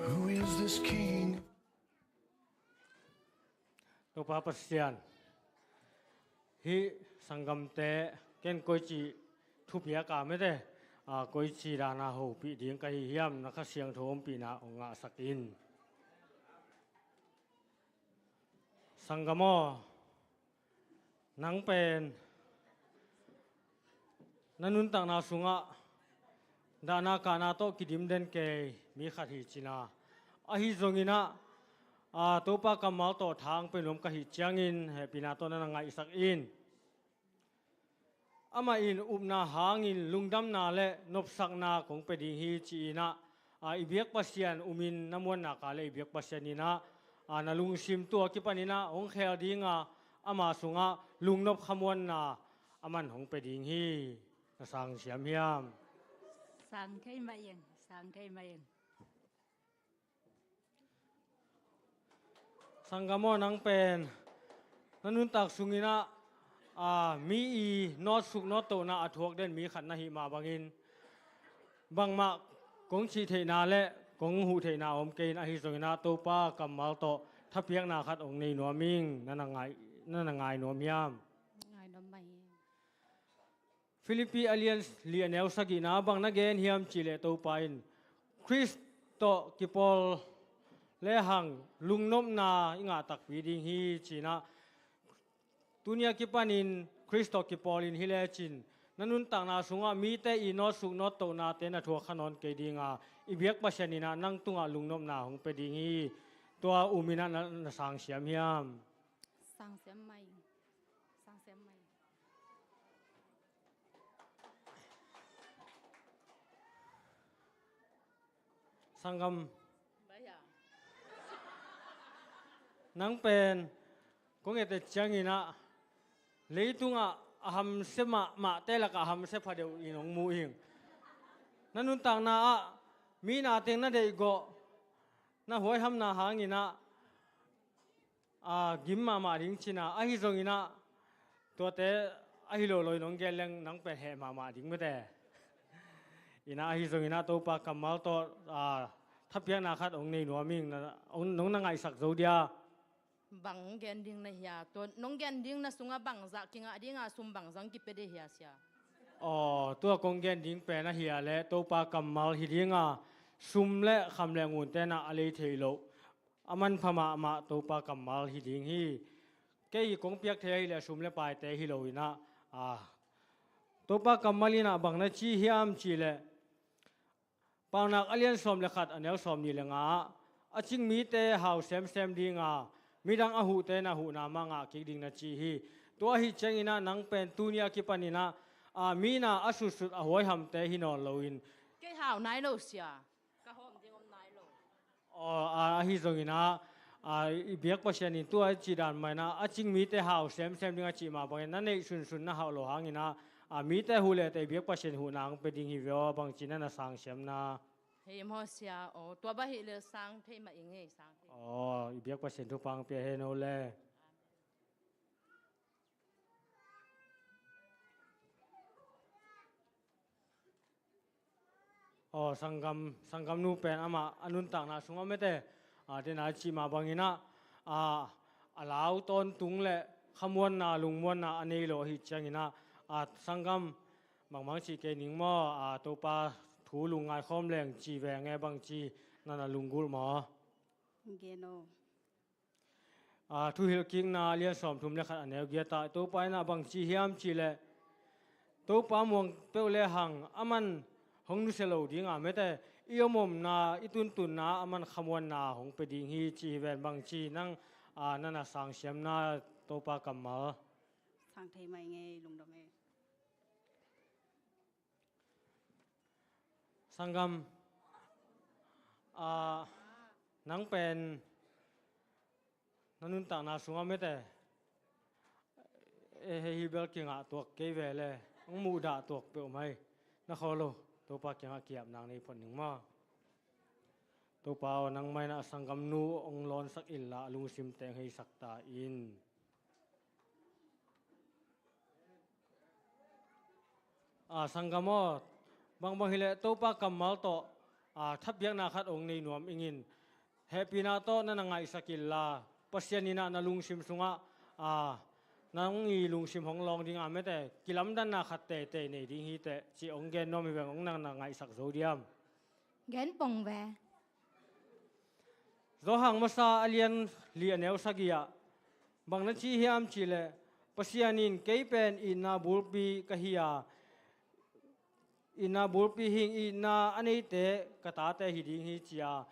Who is this king? Topa Pasian, hih sanggamte ken koici thupiak a mete, a, koici dana hopih ding ka hi hiam, na Kha Siangtho ompihna hong ngahsak in. Sanggam aw, nang pen na nuntakna sungah dahna kahna tawh kidim den kei mi khat hi cina. Ahi zonginah, a, Topa kammal tawh tha hong pe nuam ka hih ciangin hehpihna tawh na na ngaihsak in. Amah in upna hangin lungdamna le nopsakna kong pe ding hi ci-inah, a, i biak Pasian umin na muanna ka le i biak Pasian inah, a, na lungsim tua kipaninah hong khel dinga ama sungah lungnop khamuanna aman hong pe ding hi. Na sang siam hiam? Sang thei mah ing, sang thei mah ing. Sanggam aw, nang pen na nuntak sunginah, a, mi i nawtsuk nawttohna a thuak den mi khat na hih mah bangin bangmah kong cih theihna le kong huh theihna om kei in, ahi zonginah Topa kammal tawh thapiakna khat hong nei nuam ing. Na na ngai, na na ngai nuam hiam? Ngai nuam mah hi. Philippi a lian li a neu sagihna bang na gen hiam cihleh Topa in Khrist tawh kipawl lehang lungnopna i ngah takpi ding hi cinah, tunia kipanin Khrist tawh kipawlin hi lecin na nuntakna sungah mite i nawtsuk nawttohnate na thuak kha nawn kei dinga, i biak Pasian inah nang tungah lungnopna hong pe ding hi. Tua uminah na, na sang siam hiam? Sang siam mah ing. Sang siam mah ing. Sanggam. Nang pen kong et cianginah leitungah a hamsia mahmahte lakah a hamsia pha deuh in hong mu ing. Na nuntakna ah mi na teng na deihgawh, na huaihamna hanginah a, gim mahmah ding cina, ahi zonginah tuate ahi lo lo in hong gen leng nang pen heh mahmah ding mete. Inah ahi zonginah Topa kammal tawh, a, thapiakna khat hong nei nuam ing, na, hong, nong na ngaihsak zo dia. Bang gen ding na hia? Tua nong gen ding na sungah bangzah kingah dinga sum bangzah kipia ding hia sia? Aw, tua kong gen ding pen ahi a le Topa kammal hi dinga, sum le kham le ngunte na a lei thei loh a manpha mahmah Topa kammal hi ding hi. Kei kong piak thei ahileh sum le paite hi loinah, a, Topa kammal inah bang na ci hiam cihleh, Paunak a lian sawm le khat a neu sawm nih le nga ah, a cing mite hau semsem dinga, midang a huhte na huhna mah ngah kik ding na ci hi. Tua ahi cianginah nang pen tuni a kipaninah, a, mi na a sutsut a huaihamte hi nawn loin. Kei hau nai lo sia. Ka hawm ding om nai lo. Aw, a, ahi zonginah, a, i biak Pasian in tua i cih dan mainah a cing mite hau semsem ding a cih mah bangin na neih sunsun na hauh lo hanginah, a, mite huh leh teh i biak Pasian huhna hong pia ding hi ve aw, bangci na na sang siam na. Hei maw sia, aw, tua bang hi leh sang thei mah ing ei, sang thei. Aw, i biak Pasian thupha hong pia hen aw le. Aw, sanggam, sanggamnu pen amah a nuntakna sungah mete, a, dena cih mah banginah, a, a lau tawntung le khamuanna, lungmuanna a nei lo ahi cianginah, a, sanggam, bangmang cih kei ning maw, a, Topa thu lungngai khawm leng ci veng e, bangci na na lunggulh maw? Gen aw. A, Thuhilhkikna lian sawmthum le khat a neu giat ah Topa inah bangci hiam cihleh, Topa muang peuh lehang aman hong nusia lo ding a, mete i om omna, i tuntunna aman khamuanna hong pia ding hi ci hi ven. Bangci nang, a, na na sangsiamna Topa kammal. Sang thei mai ngei, lungdam e. Sanggam, a, nang pen na nuntakna sungah mete, e, hei hi bel kingah tuak kei ve le, hong muhdah tuak peuh mai. Na khawl lo, Topa kiangah kiap nang nei phot ning maw. Topa aw, nangmah in a sanggamnu hong lawnsak inla, a lungsim teng heisak ta in. A, sanggam aw, bangbang hileh Topa kammal tawh, a, thapiakna khat hong nei nuam ingin. Hehpihna tawh na na ngaihsak inla, Pasian in a na lungsim sungah, a, nang i lungsim hong lawng ding a, mete kilamdanna khat teitei nei ding hi teh ci hong gen nuam hi veng. Hong nang na ngaihsak zo diam? Gen pong ve. Johan masa a lian li a neu sagih ah bang na ci hiam cihleh, Pasian in kei pen itna bulpi ka hi a, itna bulpi hing, itna a neite ka tate hi ding hi ci a.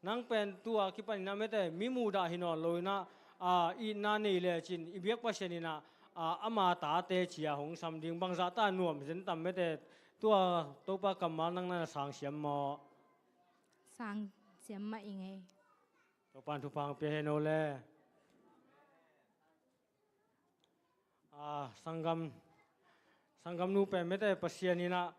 Nang pen tua kipanin a mete mi muhdah hi nawn lo in a, a, itna nei lecin i biak Pasian in a, a, ama tate ci a hong sam ding. Bangzah ta nuam zen tam mete, tua Topa kammal nang na na sangsiam maw? Sangsiam mah ing ei. Topa in thupha hong pia hen aw le. A, sanggam, sanggamnu pen mete Pasian in a,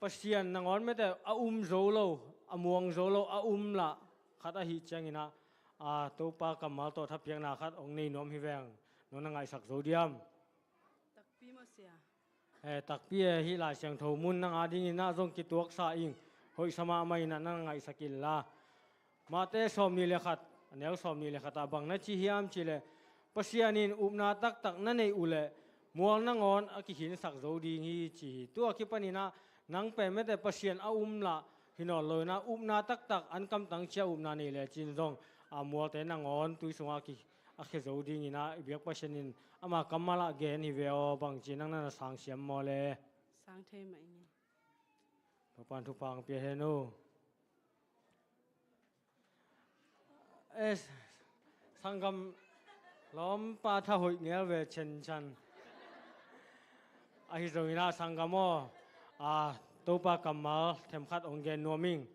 Pasian nangawn mete a um zo lo, a muang zo lo, a um lah khat ahih ciangin a, a, Topa kammal tawh thapiakna khat hong nei nuam hi veng. Nong na ngaihsak zo diam? Takpi maw sia? E, takpi e, hih Lai Siangtho mun nang adingin a zong kituaksa ing. Hoihsa mahmah in a nang ngaihsak inla. Mate sawmnih le khat, a neu sawmnih le khat ah bang na ci hiam cihleh, Pasian in upna taktak na neih uhleh mual nangawn a kikhinsak zo ding hi ci hi. Tua kipanin a nang pen mete Pasian a um lah hi nawn lo in a, upna taktak an kamtang cia upna nei lecin zong, a, mualte nangawn tui sungah a ki, a khia zo dingin a i biak Pasian in ama kammal ah gen hi ve aw. Bangci nang na na sangsiam maw le? Sang thei mah ing ei. Topa in thupha hong pia hen aw. E, sanggam lawmpa tha hoih ngel ve cenchan. Ahi zongin a sanggam aw, a, Topa kammal themkhat hong gen nuam ing.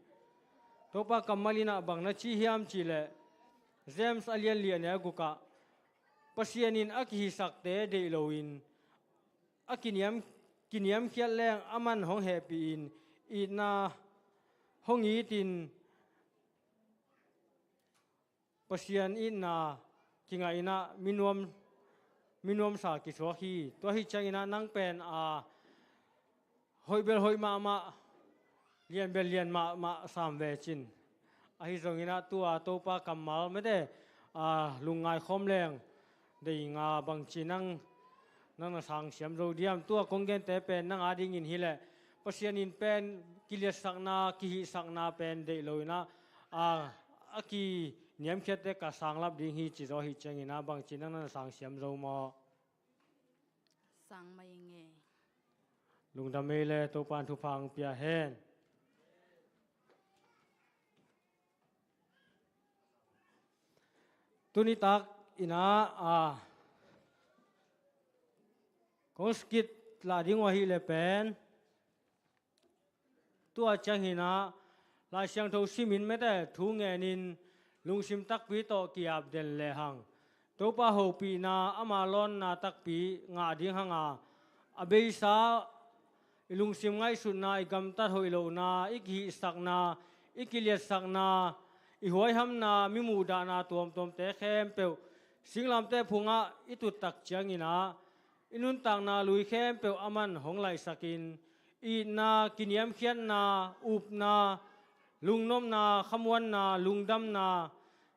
Topa kammal in a bang na ci hiam cihleh, James a lian li a neu guk ah, Pasian in a kihisakte deih loin a kiniam, kiniamkhiat leng aman hong hehpih in, itna hong itin, Pasian itna kingah in a minuam, minuamsa kisuak hi. Tua hi ciangin a nang pen a hoih bel hoih mahmah, lian bel lian mahmah sam ve cin. Ahi zongin a tua Topa kammal mete, a, lungngai khawm leng dei nga. Bangci nang, nang na sangsiam zo diam? Tua kong gente pen nang adingin hileh Pasian in pen kiliatsakna, kihihsakna pen deih lo in a, a, a kiniamkhiatte ka sanglap ding hi ci zaw hi ciangin a bangci nang na na sangsiam zo maw? Sang mai ing ei. Lungdam ei le, Topa in thupha hong pia hen. Tuni tak in a, a, kong skit lah ding uh ahih leh pen, tua ciangin a Lai Siangtho simin mete thu ngenin lungsim takpi tawh ki-ap den lehang, Topa hopihna, ama lawnna takpi ngah ding hang a, a beisa i lungsim ngaihsutna, i gamtat hoih lohna, i kihihsakna, i kiliatsakna, i huaihamna, mi muhdahna tuamtuamte khempeuh singlamteh phungah i tuttak ciangin a, i nuntakna lui khempeuh aman hong laihsakin, itna, kiniamkhiatna, upna, lungnopna, khamuanna, lungdamna,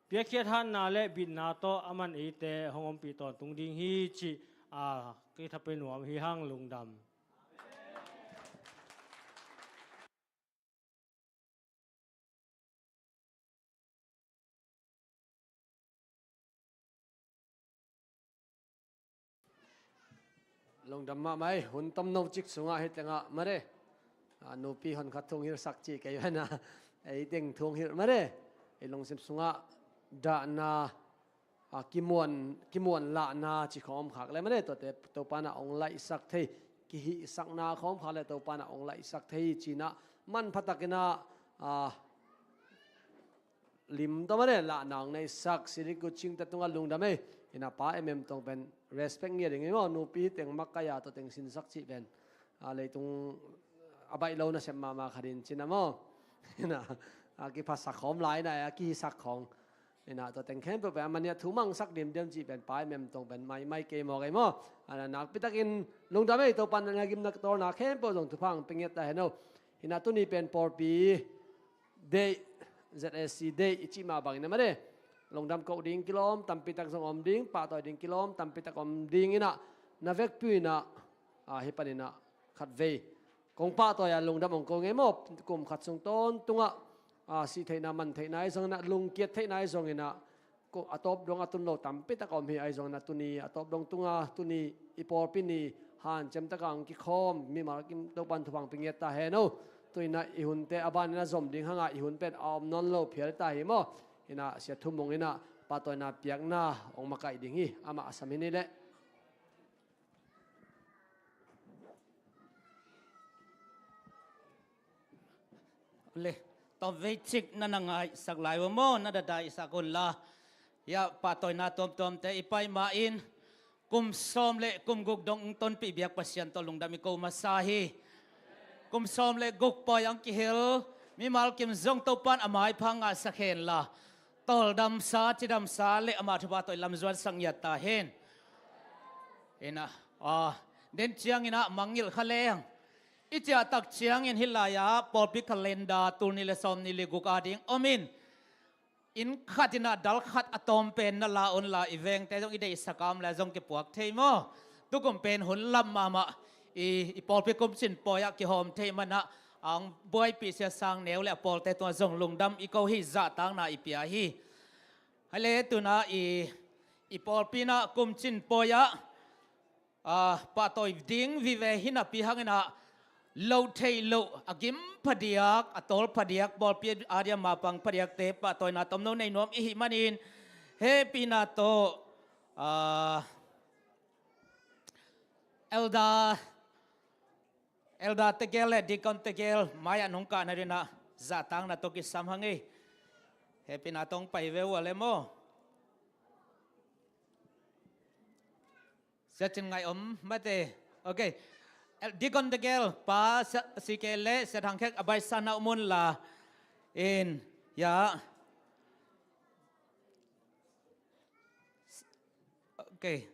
piakkhiat hatna le bitna tawh aman eite hong ompih tawntung ding hi cih, a, kithapi nuam hi hang. Lungdam. Lungdam mahmah ei, hun tomno cik sungah hih tengah mare. Ah, nupi honkhat thu hong hilhsak cih kei ven a, ei teng thu hong hilh mare. Ei lungsim sungah dahna, ah, kimuan, kimuan lahna cih khawng om khak le mare, tuate Topa in ah hong laihsak thei, kihihsakna khawng om khak le Topa in ah hong laihsak thei ci-in ah manpha takin ah, ah, lim tawh mare, lahna hong neihsak Sili Kut Cing te tungah lungdam ei. Hi-in ah Pa Em Em Tong pen respect ngiat ding hi maw, nupi teng makaih a tua teng sinsak cih pen, ah, leitung a baih lo nasep mahmah khat hi-in cin a maw. Hi-in ah, ah, kiphasak khawng om lai-in ah, ah, kihisak khawng. Hi-in ah tua teng khempeuh pen a mah ni-ah thu mangsak dimdiam cih pen Pa Em Em Tong pen maimai kei mawk ei maw. Ah, nakpi takin lungdam ei, Topa in ah na gimna tawlna khempeuh zong thupha hong pia ngiat ta hen aw. Hi-in ah tuni pen pawlpi Day, Z A C Day i cih mah bangin a mare. Lungdam koh ding kilawm tampi tak zong om ding, pahtawi ding kilawm tampi tak om ding in ah, na vekpi in ah, ah, hih panin ah khatvei kong pahtawi a lungdam hong ko ing ei maw. Kum khat sung tawntungah, ah, sih theihna, man theihna ahi zongin ah, lungkiat theihna ahi zongin ah, ko-, a tawp dong a tun lo tampi tak a om hi. Ahi zongin ah tuni a tawp dong tunga, tuni i pawlpi ni hanciam takin hong kikhawm mimal kim Topa in thupha hong pia ngiat ta hen aw. Tu-in ah i hunte a banin a zom ding hang a, i hun pen a om nawn lo phial ta hi maw. Hi-in ah Sia Thum Mung in ah pahtawina piakna hong makaih ding hi, amah a sam hi ni leh. Le, tawmvei cik na na ngaihsak lai uh maw, na dadaihsak un la. Hih pahtawina tuamtuamte i paih ma-in, kum sawm le kum guk dong tonpih biak Pasian tawh lungdam i ko masa hi. Kum sawm le guk pawi a hong kihel mimal kim zong Topa in a maipha ngahsak hen la, tawldamsa, cidamsa le amah thupha tawh i lamzuansak ngiat ta hen. Hi-in ah, ah, den ciangin ah mangngilh kha leng. I ciah tak ciangin hih lai-ah pawlpi calendar tul nih le sawmnih le guk ading om in, inn khat in ah dal khat a tawm pen na la un la, i vengte zong i deihsak a om le zong kipuak thei maw. Tukum pen hun lam mahmah, i, i pawlpi kumcin pawi ah kihawm thei man ah, a hong buaipih Sia Sang Neu le a pawlte tungah zong lungdam i ko hi, zahtakna i pia hi. Hi leh tu-in ah i, i pawlpi in ah kumcin pawi ah, ah, pahtawi ding vive hi napi hangin ah, loh theih loh, a gim phadiak, a tawl phadiak, pawlpi a dia mapang phadiakte pahtawina tomno nei nuam i hih manin, hehpihna tawh, ah, Elder, Elder tegel le Deacon tegel mai-ah nong kah nadingin ah zahtakna tawh kisam hang ei. Hehpihna tawh hong pai ve uh a le maw. Sia Cin Ngaih om mate. Ok. El-, Deacon tegel, Pa Sia-, C K le Sia Thang Khek a baihsakna uh mun la in, ya. Ok.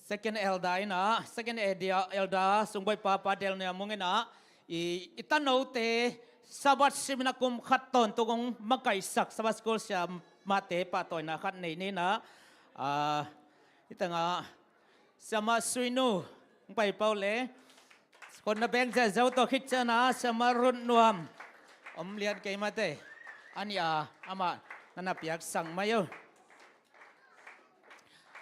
Second elder in ah, second elder, elder Sungbawi Pa, Pa Del Niam Mung in ah, i, i tanote Sabbath sim in ah kum khat tawntung hong makaihsak Sabbath School siamahte pahtawina khat nei ni in ah, ah, hih tengah Siamah Sui Nu hong pai pah uh le, kong na beng zia zo tawh khit ciangin ah Siamah Rut Nuam om lian kei mate. A nih a, amah na na piaksak mai uh.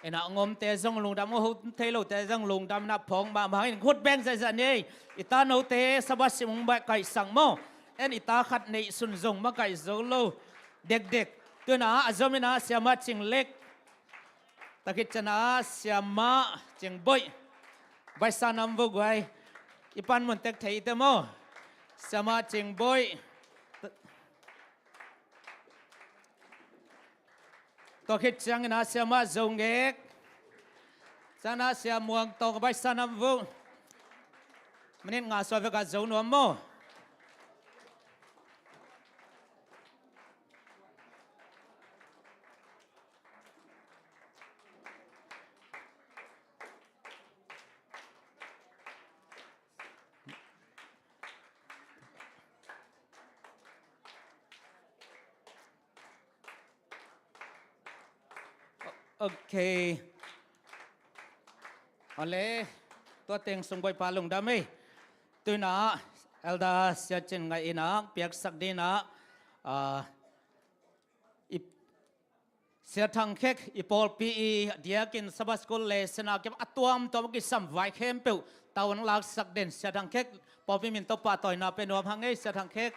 En ah, hong omte zong lungdam, hong om thei lote zong lungdam in ah phawk mahmah hang in, khut beng ziahziah ni ei. I tanote Sabbath sim hong makaihsak maw. En, i ta khat neih sun zong makaih zo lo dekdek. Tu-in ah a zom in ah Siamah Cing Lek, tua khit ciangin ah Siamah Cing Boih, baihsakna om vua guai. I panmun tek thei i te maw. Siamah Cing Boih. Tua khit ciangin ah Siamah Zo Ngek, ciangin ah Sia Muang Tawng, baihsakna om vua. Minute nga suak vek a zo nuam maw. Ok. Awle, tua teng Sungbawi Pa lungdam ei. Tu-in ah Elder Sia Cin Ngaih in ah piaksak dingin ah, ah, i Sia Thang Khek, i pawlpi i diakin Sabbath School lesson a kipan a tuamtuam a kisam vai khempeuh tawh hong laksak den. Sia Thang Khek, pawlpi min tawh pahtawina pe nuam hang ei, Sia Thang Khek.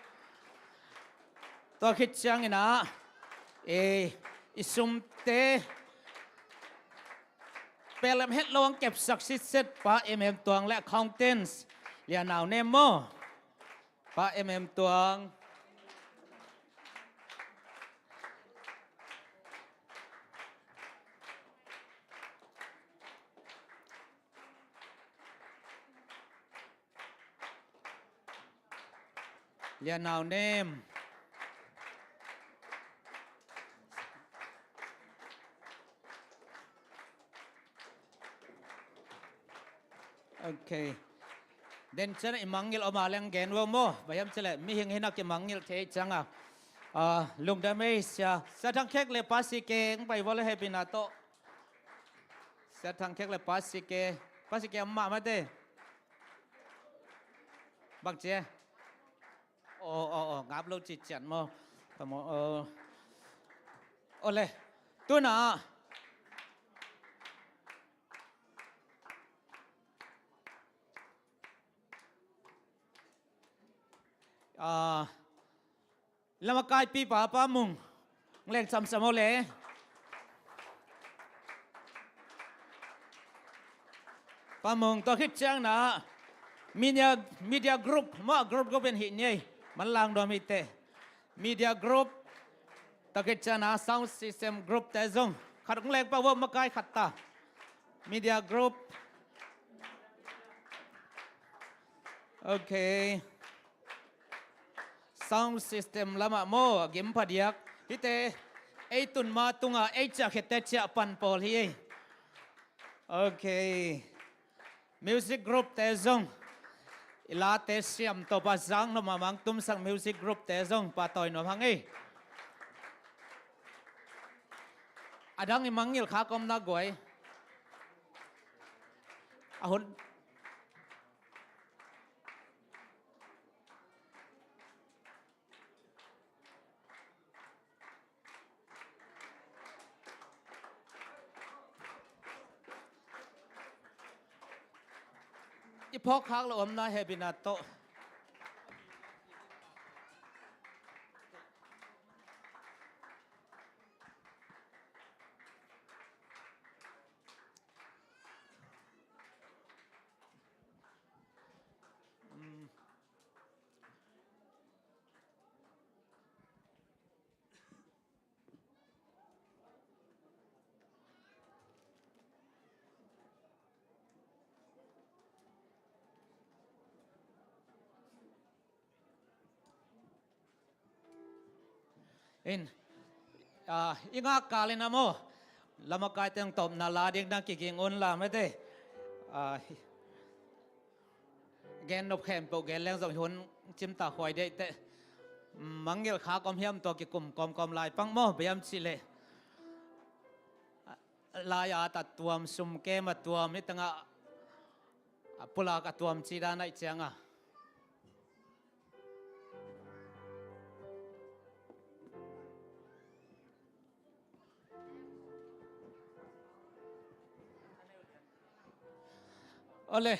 Tua khit ciangin ah, e, i sumte pehlem het lo hong kepsak sitset Pa M M Tuang le accountants Lia Nau Nem maw? Pa M M Tuang. Lia Nau Nem. Ok. Den ciang i mangngilh om a leng gen vo maw. Bang hiam cih leh mihing hi in a kimangngilh thei ciang a. Ah, lungdam ei Sia. Sia Thang Khek le Pa C K hong pai vo le hehpihna tawh. Sia Thang Khek le Pa C K. Pa C K om mah mate. Bang ci e? Aw, aw, aw, ngap lo ci ciat maw? Ka maw, aw. Aw le. Tu in ah. Ah, lamkaipipa Pa Mung. Hong leng camcam aw le. Pa Mung, tua khit ciang in ah media, media group maw, group group in hih ni ei. Manlang nuam hi teh. Media group, tua khit ciang in ah sound system group te zong. Khat hong leng pah vo, makai khat ta. Media group. Ok. Sound system lamah maw, a gim phadiak. Hihte, ei tun ma tungah, ei ciahkhiatte ciah pan pawl hi ei. Ok. Music group te zong. I late siam tawh pa zang nop mahmah hong tumsak music group te zong pahtawi nuam hang ei. A dang i mangngilh khak om na guai. A hun i phawk khak lo om na hehpihna tawh. In, ah, i ngak kal in a maw, lamakaite hong tawpna la ding na kiging un la mate. Ah, gen nop khempeuh gen leng zong hun cimtak huai deih teh. Mangngilh khak om hiam tua kikum kawmkawm lai pang maw, bang hiam cih leh lai-at a tuam, sum kem a tuam, hih tengah a pulak a tuam cih dan ahih ciang a. Aw le.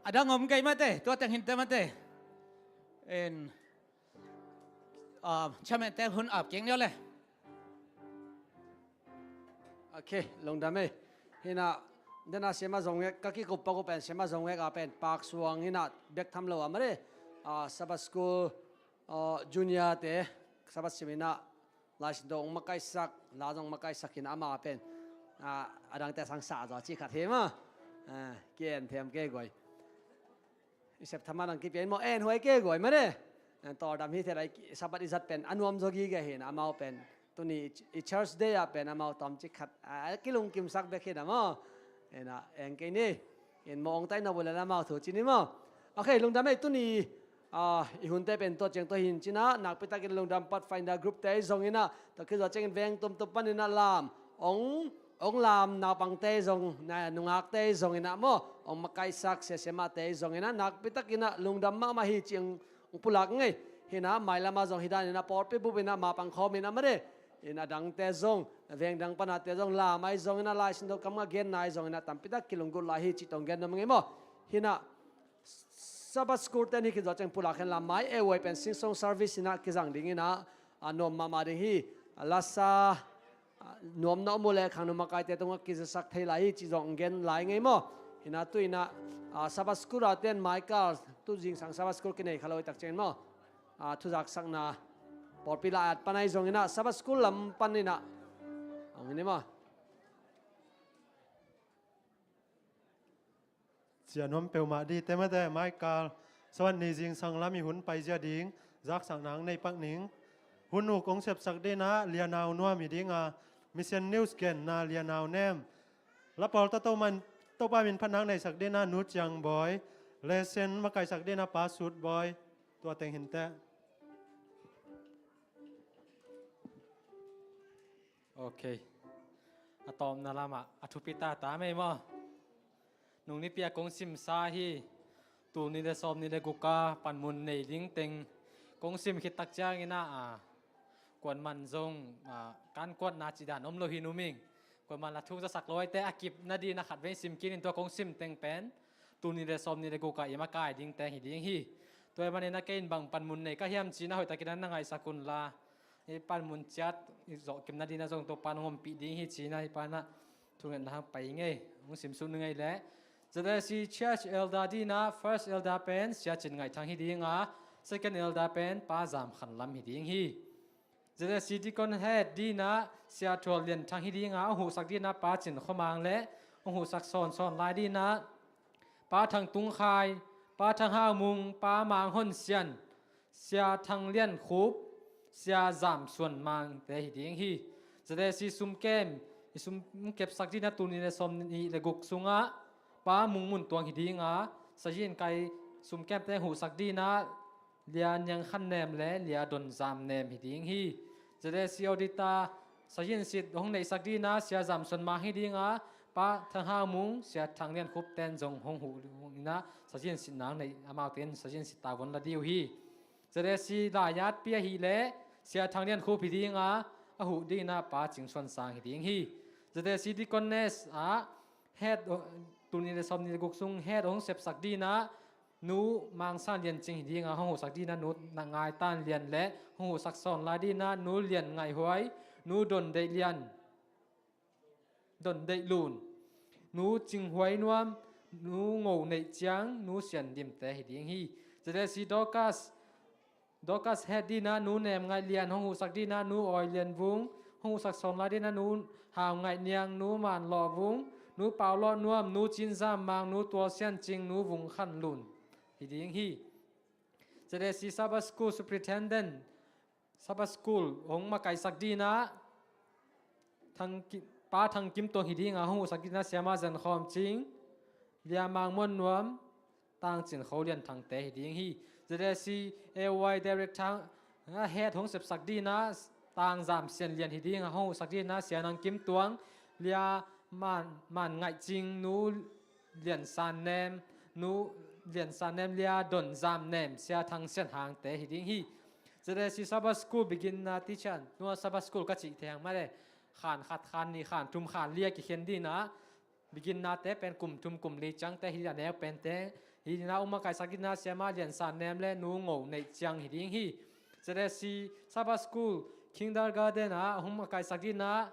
A dang om kei mate, tua teng hinte mate. En, ah, chairman te hun ap kik ni aw le. Ok, lungdam ei. Hi in ah, den a siama zong ngek, ka kikup pak uh pen siama zong ngek a pen Pak Suang hi in ah, bek tham lo a mare. Ah, Sabbath School, ah, junior te, Sabbath sim in ah, lai sin dong makaisak, la zong makaisak hi in ah ama pen. Ah, a dangte sang sa zaw ci khat hi ma. Ah, kien thiam kei guai. I sep thaman ang kipia in maw, en huai kei guai mare. Tawldam hi thei lai, Sabbath i zat pen a nuam zaw gige hi in ah, amau pen tuni i church day ah pen amau tawmcik khat a kilungkimsak bek hi in ah maw. En ah, en kei ni. En maw, ong tai na bu le amau thu ci ni maw. Ok, lungdam ei, tuni, ah, i hunte pen tua ciang tua hi in ci in ah, nakpi takin lungdam Pathfinder group te zong in ah, tua khit zawh ciangin veng tumtup panin ah lam ong, ong lam naupangte zong, na, nungakte zong in ah maw, ong makaisak sia siamate zong in ah, nakpi takin ah lungdam mahmah hi ci-in ong pulak ngei. Hi in ah, mailam ah zong hi dan in ah, pawlpi bup in ah mapang khawm in ah mare. In a dangte zong, veng dang panate zong, lam ahi zongin a, Lai Siangtho kam a genna ahi zongin a, tampitak kilunggulh lai hi cih tawh gen nuam ing ei maw. Hi in a, Sabbath School ten hi khit zawh ciang pulak hen la, mai A Y pen Sing Song Service in a kizang dingin a, a nuam mahmah ding hi. A lasa, a nuam na om uh leh khangno makaite tungah kizasak thei lai hi cih zong gen lai ing ei maw. Hi in a tu in a, a, Sabbath School a ten mai kal, tu zingsang Sabbath School kinei kha lo hi tak ciangin maw. A, thuzaksakna pawlpi lai at pan ahi zongin a, Sabbath School lam pan in a, hong hi ni maw. Ciah nuam peuhmah dite mate, mai kal, Sabbath ni zingsang lam i hun paizia ding zaksakna hong nei pak ning. Hun uk hong sepsak dingin a Lia Nau Nuam hi ding a, Mission News genna Lia Nau Nem. La pawl tawh Topa min, Topa min phatna hong neisak dingin a Nu Ciang Bawi, lesson makaisak dingin a Pa Sut Bawi, tua teng hi inteh. Ok. A tawpna lamah a thupi tata mei maw. Nung nipi a kong simsa hi. Tul nih le sawm nih le guk a panmun nei ding teng kong sim khit tak ciangin a, a, kuaman zong, a, kan kuatna cih dan om lo hi, Nu Ming. Kuaman la thuk zasak lo ahih teh a kipna dingin a khatvei sim kinin tua kong sim teng pen tul nih le sawm nih le guk a i makai ding teng hi ding hi. Tua ahih manin a kei in bang panmun nei ka hiam ci-in a hoihtakin a na ngaihsak un la. Hih panmun ciat i zawhkimna dingin a zong Topa'n hong ompih ding hi ci-in a hih pan a thungetna hang pai ing ei. Hong simsuk ning ei leh. Z S C Church Elder dingin a first elder pen Sia Cin Ngaih Thang hi ding a, second elder pen Pa Zam Khan Lam hi ding hi. Z S C Deacon Head dingin a Sia Thual Lian Thang hi ding a, hong huhsak dingin a Pa Cin Khua Mang le hong huhsak sawnsawn lai dingin a Pa Thang Tung Khai, Pa Thang Hau Mung, Pa Mang Hon Sian, Sia Thang Lian Khup, Sia Zam Suan Mang te hi ding hi. Z S C sum kem, i sum kepsak dingin a tul nih le sawm nih le guk sungah Pa Mung Mun Tuang hi ding a, sazian kai sum kemte huhsak dingin a Lia Niang Khan Nem le Lia Don Zam Nem hi ding hi. Z S C Auditor sazian sit hong neihsak dingin a Sia Zam Suan Mang hi ding a, Pa Thang Hau Mung, Sia Thang Lian Khup ten zong hong huh in a sazian sitna hong neih, amaute in sazian sit tavuan la ding uh hi. Z S C laiatpi ahih leh Sia Thang Lian Khup hi ding a, a huh dingin a Pa Cing Suan Sang hi ding hi. Z S C Deaconess ah head, tul nih le sawm nih le guk sung head hong sepsak dingin a Nu Mang San Lian Cing hi ding a, hong huhsak dingin a Nu Ngai Tan Lian le hong huhsak sawn lai dingin a Nu Lian Ngaih Huai, Nu Don Deih Lian, Don Deih Lun, Nu Cing Huai Nuam, Nu Ngo Neih Ciang, Nu Sian Dim te hi ding hi. Z S C Dorcas, Dorcas head dingin a Nu Nem Ngaih Lian, hong huhsak dingin a Nu Awi Lian Vung, hong huhsak sawn lai dingin a Nu Hau Ngaih Niang, Nu Man Lawh Vung, Nu Pau Lawh Nuam, Nu Cin Zam Mang, Nu Tual Sian Cing, Nu Vung Khan Lun hi ding hi. Z S C Sabbath School Superintendent, Sabbath School hong makaisak dingin a Thang Ki-, Pa Thang Kim Tuang hi ding a, hong huhsak dingin a Siama Zen Khawm Cing, Lia Mang Muan Nuam, Tang Cin Kho Lian Thang te hi ding hi. Z S C A Y Director, a, head hong sepsak dingin a Tang Zam Sian Lian hi ding a, hong huhsak dingin a Sia Nang Kim Tuang, Lia Man, Man Ngaih Cing, Nu Lian San Nem, Nu Lian San Nem, Lia Don Zam Nem, Sia Thang Sian Hang te hi ding hi. Z S C Sabbath School beginner teacher, nua Sabbath School ka cih thei hang mah le, khan khat, khan nih, khan thum, khan li a kikhen dingin a, beginner te pen kum thum kum li ciangte hi, a neu pente hi dingin a, hong makaisak dingin a Siama Lian San Nem le Nu Ngo Neih Ciang hi ding hi. Z S C Sabbath School kindergarten ah hong makaisak dingin a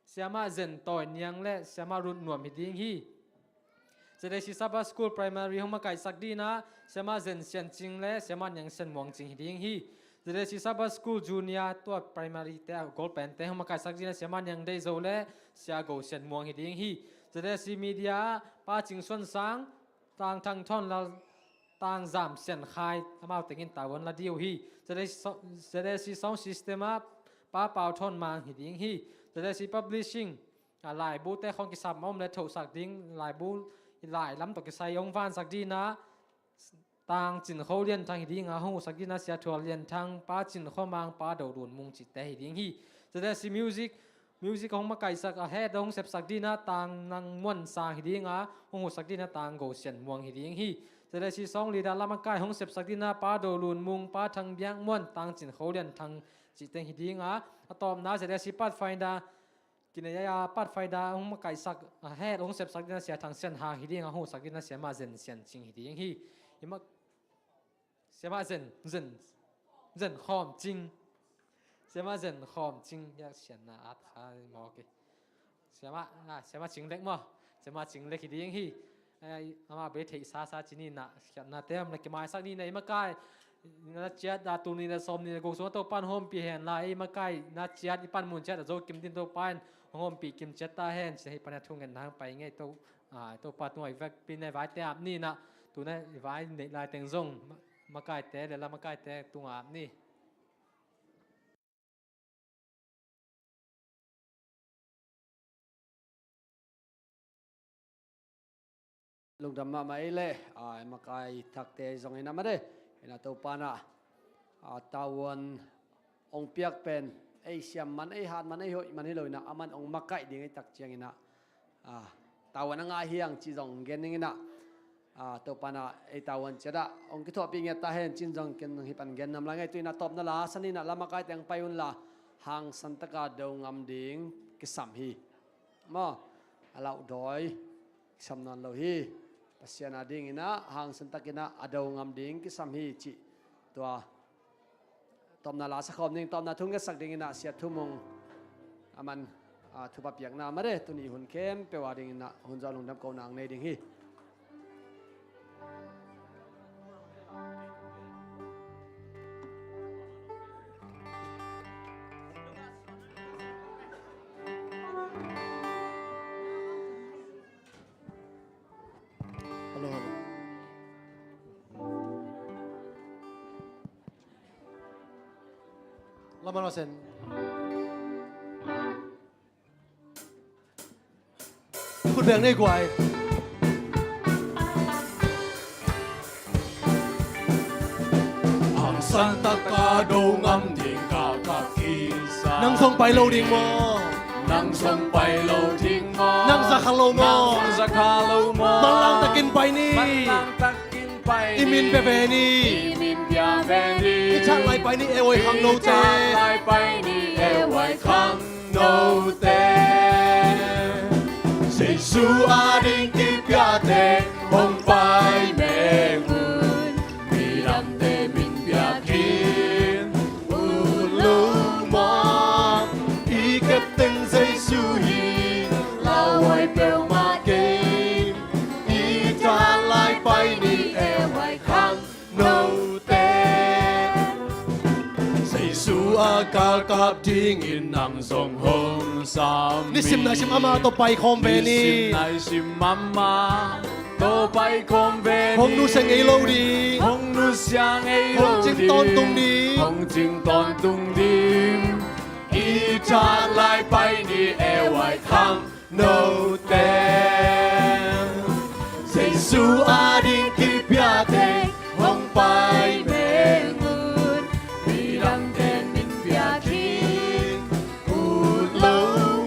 Siama Zen Tawi Niang le Siama Rut Nuam hi ding hi. Z S C Sabbath School Primary hong makaisak dingin a Siama Zen Sian Cing le Siama Niang Sian Muang Cing hi ding hi. Z S C Sabbath School Junior, tua primary te a golpente hong makaisak dingin a Siama Niang Deih Zo le Sia Go Sian Muang hi ding hi. Z S C Media, Pa Cing Suan Sang, Tang Thang Thawn Lal, Tang Zam Sian Khai, amau tengin tavuan la ding uh hi. Z S C so-, Z S C Sound System ah Pa Pau Thawn Mang hi ding hi. Z S C Publishing, a, laibute khawng kisam a om le thohsak ding, laibu, lai lam tawh kisai hong vansak dingin a Tang Cin Kho Lian Thang hi ding a, hong huhsak dingin a Sia Thual Lian Thang, Pa Cin Khua Mang, Pa Do Lun Mung cihte hi ding hi. Z S C Music, music hong makaisak a, head hong sepsak dingin a Tang Nang Muan Sang hi ding a, hong huhsak dingin a Tang Go Sian Muang hi ding hi. Z S C Song Leader, la makai hong sepsak dingin a Pa Do Lun Mung, Pa Thang Biak Muan, Tang Cin Kho Lian Thang cih teng hi ding a, a tawpna Z S C Pathfinder, kinei a Pathfinder hong makaihsak, a het hong sepsak dingin a Sia Thang Sian Hang hi ding a, hong hosak dingin a Siamah Zen Sian Cing hi ding hi. Hi mah, Siamah Zen, Zen, Zen Khawm Cing. Siamah Zen Khawm Cing, ya sianna at kha mawk hi. Siamah, ah, Siamah Cing Lek maw? Siamah Cing Lek hi ding hi. Ai, amah bei theih sasa ci ni na, khiatna te om na kimaisak ni na, i makai na ciat a, tul nih le sawm nih le guk sung a Topa'n hong ompih hen la, i makai na ciat, i panmun ciat a zo kim dingin Topa'n hong ompih kim ciat ta hen, ci hi. Pan a thu ngen nang pai ngei to, ah, Topa tungah i vekpi na i vaite ap ni na, tu na i vai neih lai teng zong ma-, makaite le la makaite tungah ap ni. Lungdam mahmah ei leh, a, makai thakte zong hi na mah de. Hi na Topa'n a, a, tavuan hong piak pen ei siam man, ei hat man, ei hoih man hi lo hi na, aman hong makaih ding ei tak ciangin a, a, tavuan a ngah hi hang ci zong gen ning hi na. A, Topa'n a ei tavuan ciat a hong kithuahpih ngiat ta hen cin zong ken hi pan gen nam lai ngei. Tu-in a tawpna la sa ni na, la makaite hong pai un la, hangsan taka do ngam ding kisam hi. Maw, a lauh dawi kisam nawn lo hi. Pasian a dingin a hangsan takin a do ngam ding kisam hi cih tua tawpna la sa khawm ding, tawpna thu ngetsak dingin a Sia Thu Mung, aman, a, thupha piakna mah de, tuni hun khempeuh a dingin a hun zawh lungdam kohna hong nei ding hi. Hello, hello. Laman a sen. Khut beng nei guai. Hangsan taka do ngam ding ka ka kisa. Nang zong pai lo ding maw? Nang zong pai lo ding maw? Nang za kha lo maw? Nang za kha lo maw? Manlang takin pai ni. Manlang takin pai ni. I min pia ve ni. I min pia ve ni. I that lai pai ni e oi khangnote. I that lai pai ni e oi khangnote. Jesu a ding kipiate hong pai meng un. Midangte min piak in ut lo maw? I kep teng Jesu hi, lauhuai peuhmah kei. I that lai pai ni e oi khangnote. Jesu a galkap dingin nang zong hong sam hi. Nisim naisim amah tawh pai khawm ve ni. Nisim naisim amah tawh pai khawm ve ni. Hong nusia ngei lo ding. Hong nusia ngei lo ding. Hong cing tawntung ding. Hong cing tawntung ding. I that lai pai ni e oi khangnote. Jesu a ding kipiate hong pai meng un. Midangte min piak in ut lo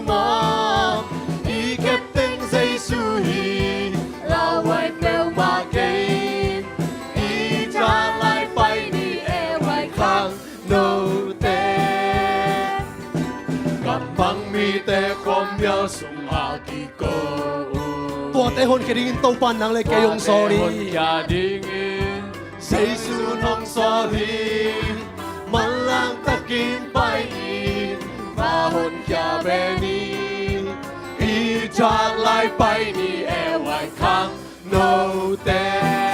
maw? I kep teng Jesu hi, lauhuai peuhmah kei. I that lai pai ni e oi khangnote. Gampang mite khuamial sungah kiko uh. Tuate honkhia dingin Topa'n nang le kei hong sawl hi. Tuate honkhia dingin Jesu'n hong sawl hi. Manlang takin pai in, va honkhia ve ni. I that lai pai ni e oi khangnote.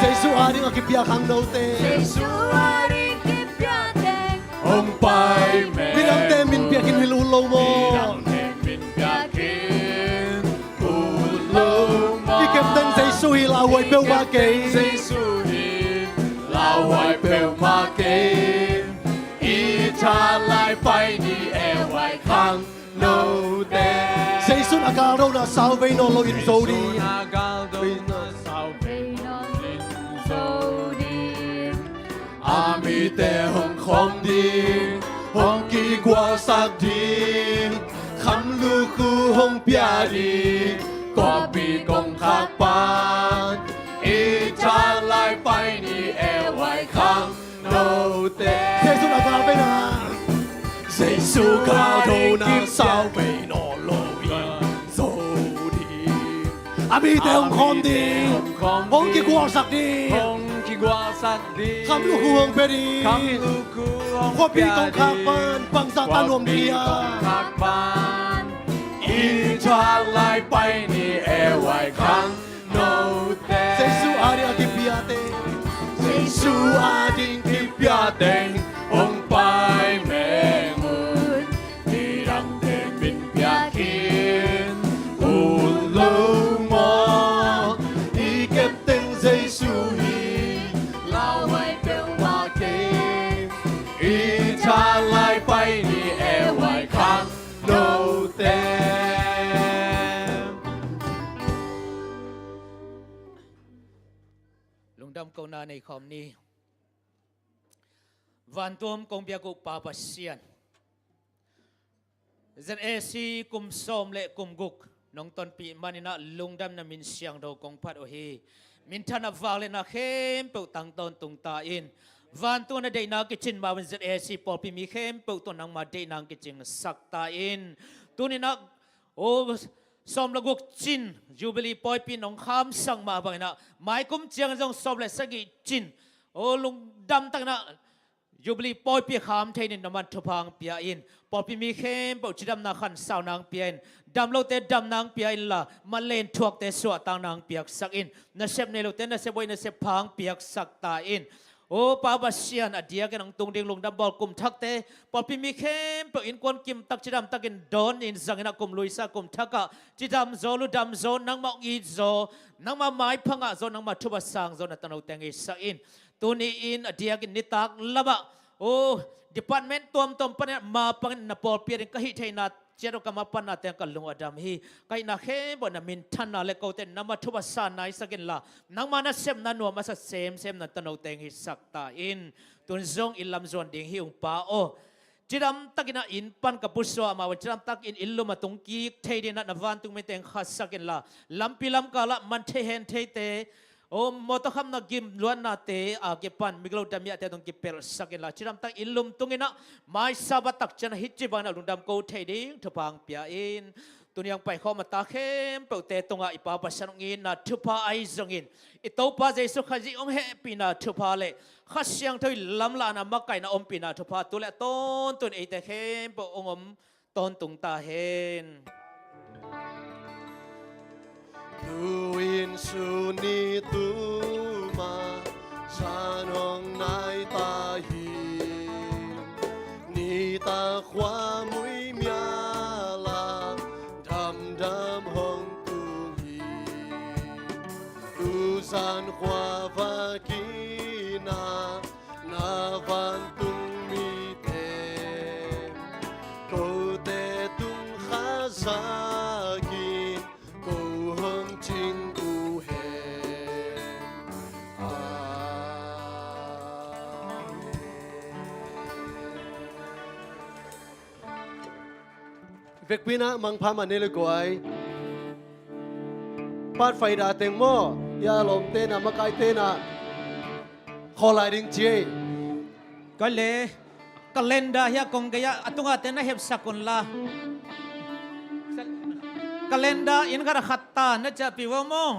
Jesu a ding a kipia khangnote. Jesu a ding kipiate hong pai meng. Midangte min piak in hilh ut lo maw? Midangte min piak in ut lo maw? I kep teng Jesu hi, lauhuai peuhmah kei. I kep teng Jesu hi, lauhuai peuhmah kei. I that lai pai ni e oi khangnote. Jesu'n a galdona sau vei nawn lo in zo ding. Jesu'n a galdona sau vei nawn lo in zo ding. A mite hong khawm ding, hong kigualsak ding, kham lukhu hong pia ding, kawpi kongkhak pan. I that lai pai ni e oi khangnote. Jesu'n a gal pen a. Sau vei nawn lo in zo ding. A mite hong khawm ding. Hong kigualsak ding. Hong kigualsak ding. Kham luk hu hong pia ding. Kham luk hu hong pia ding. Khuapi kongkhak pan bangzah ta nuam ding a. Khuapi kongkhak pan. I thalai pai ni e wai khang note. Jesu ading a kipia teng. Jesu ading kipia teng. Hong pai meng un. Midangte min pia khin un lo maw? I kep teng Jesu hi. Lauhuai peuhmah kei. I thalai pai ni e wai khang note. Lungdam kohna nei khawm ni. Vantung kong biak uh Pa Pasian, Z A C kum sawm le kum guk nong tonpih manin ah lungdam na min siangtho kong phat uh hi. Minthanna vangliatna khempeuh tang tawntung ta in. Vantung na deihna kicin mah bangin Z A C pawlpi mi khempeuh tawh nangma deihna kicingsak ta in. Tuni-in ah, aw, sawm le guk cin Jubilee pawipi nong khamsak mah bangin ah, mai kum ciang zong sawm le sagih cin, aw, lungdam takin ah Jubilee pawipi kham thei ni, na man thupha hong pia in. Pawlpi mi khempeuh cidamna khansauna hong pia in. Dam lote damna hong pia inla, manlen thuakte suahtakna hong piaksak in. Nasep nei lote nasep huai nasep pha hong piaksak ta in. Aw Pa Pasian, a diakin hong tung ding lungdam bawl kum thakte, pawlpi mi khempeuh innkuan kimtak cidamtakin dawn in zangin ah kum luisa kum thakah cidamzaw ludamzaw, nangmah hong itzaw, nangmah maipha ngahzaw, nangmah thupha sangzaw na tanote hong itsak in. Tuni-in a diakin nitak lamah, aw, department tuamtuam panin ah mapangin na pawlpi ading ka hih theihna ciat uh ka mapannate ah ka lung a dam hi. Ka hihna khempeuh na minthanna le kote nangma thupha sanna hisak inla, nangma nasepna nuam a sa semsem na tanote hong hisak ta in. Tun zong inn lam zuan ding hi ung Pa aw. Cidamtakin ah inn pan ka pusuah mah bangin cidamtakin inn lum a tung kik thei dingin ah na vantung mite hong khatsak inla, lampi lamkalah man thei hen theite, aw, mawtaw khamna gim luatnate a kipan migilo damiahte tawh hong kipelhsak inla, cidamtak inn lum tungin ah mai Sabbath tak ciang ah hih ci bangin ah lungdam ko thei ding thupha hong pia in. Tuni hong paikhawm a ta khempeuhte tungah i Pa Pasian hong itna thupha ahi zongin, i Topa Jesu Khazih hong hehpihna thupha le Kha Siangtho i lamlahna makaihna ompihna thupha tu le a tawntung eite khempeuh hong om tawntung ta hen. Tu-in sun ni tu mah zan hong nai ta hi. Nitak khua mui mial ah damdam hong tung hi. Tu zan khua vakin ah na vantung mite, kote tung Kha zakin ko hong cing uh hen. Amen. Vekpi-in ah mangpha mah nei le guai. Pathfinder teng maw, hia lawmte in ah, makaite in ah khawl lai ding ci ei. Koi le, calendar hia kong gei ah a tungah te na hepsak unla. Calendar inn khat ah khat ta na ciahpih uh a maw.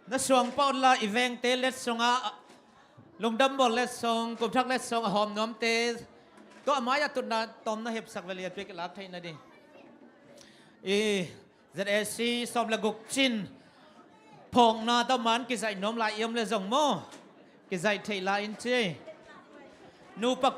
Na suang pah unla, i vengte letsong ah, lungdam bawl letsong, kumthak letsong a hawm nuamte, tua a mai-ah tutna tawm na hepsak ve leh, a piak i lak theihna ding. I Z A C sawm le guk cin phawkna tawh man kizaih nuam lai i om leh zong maw, kizaih theih lai in ci. Nupa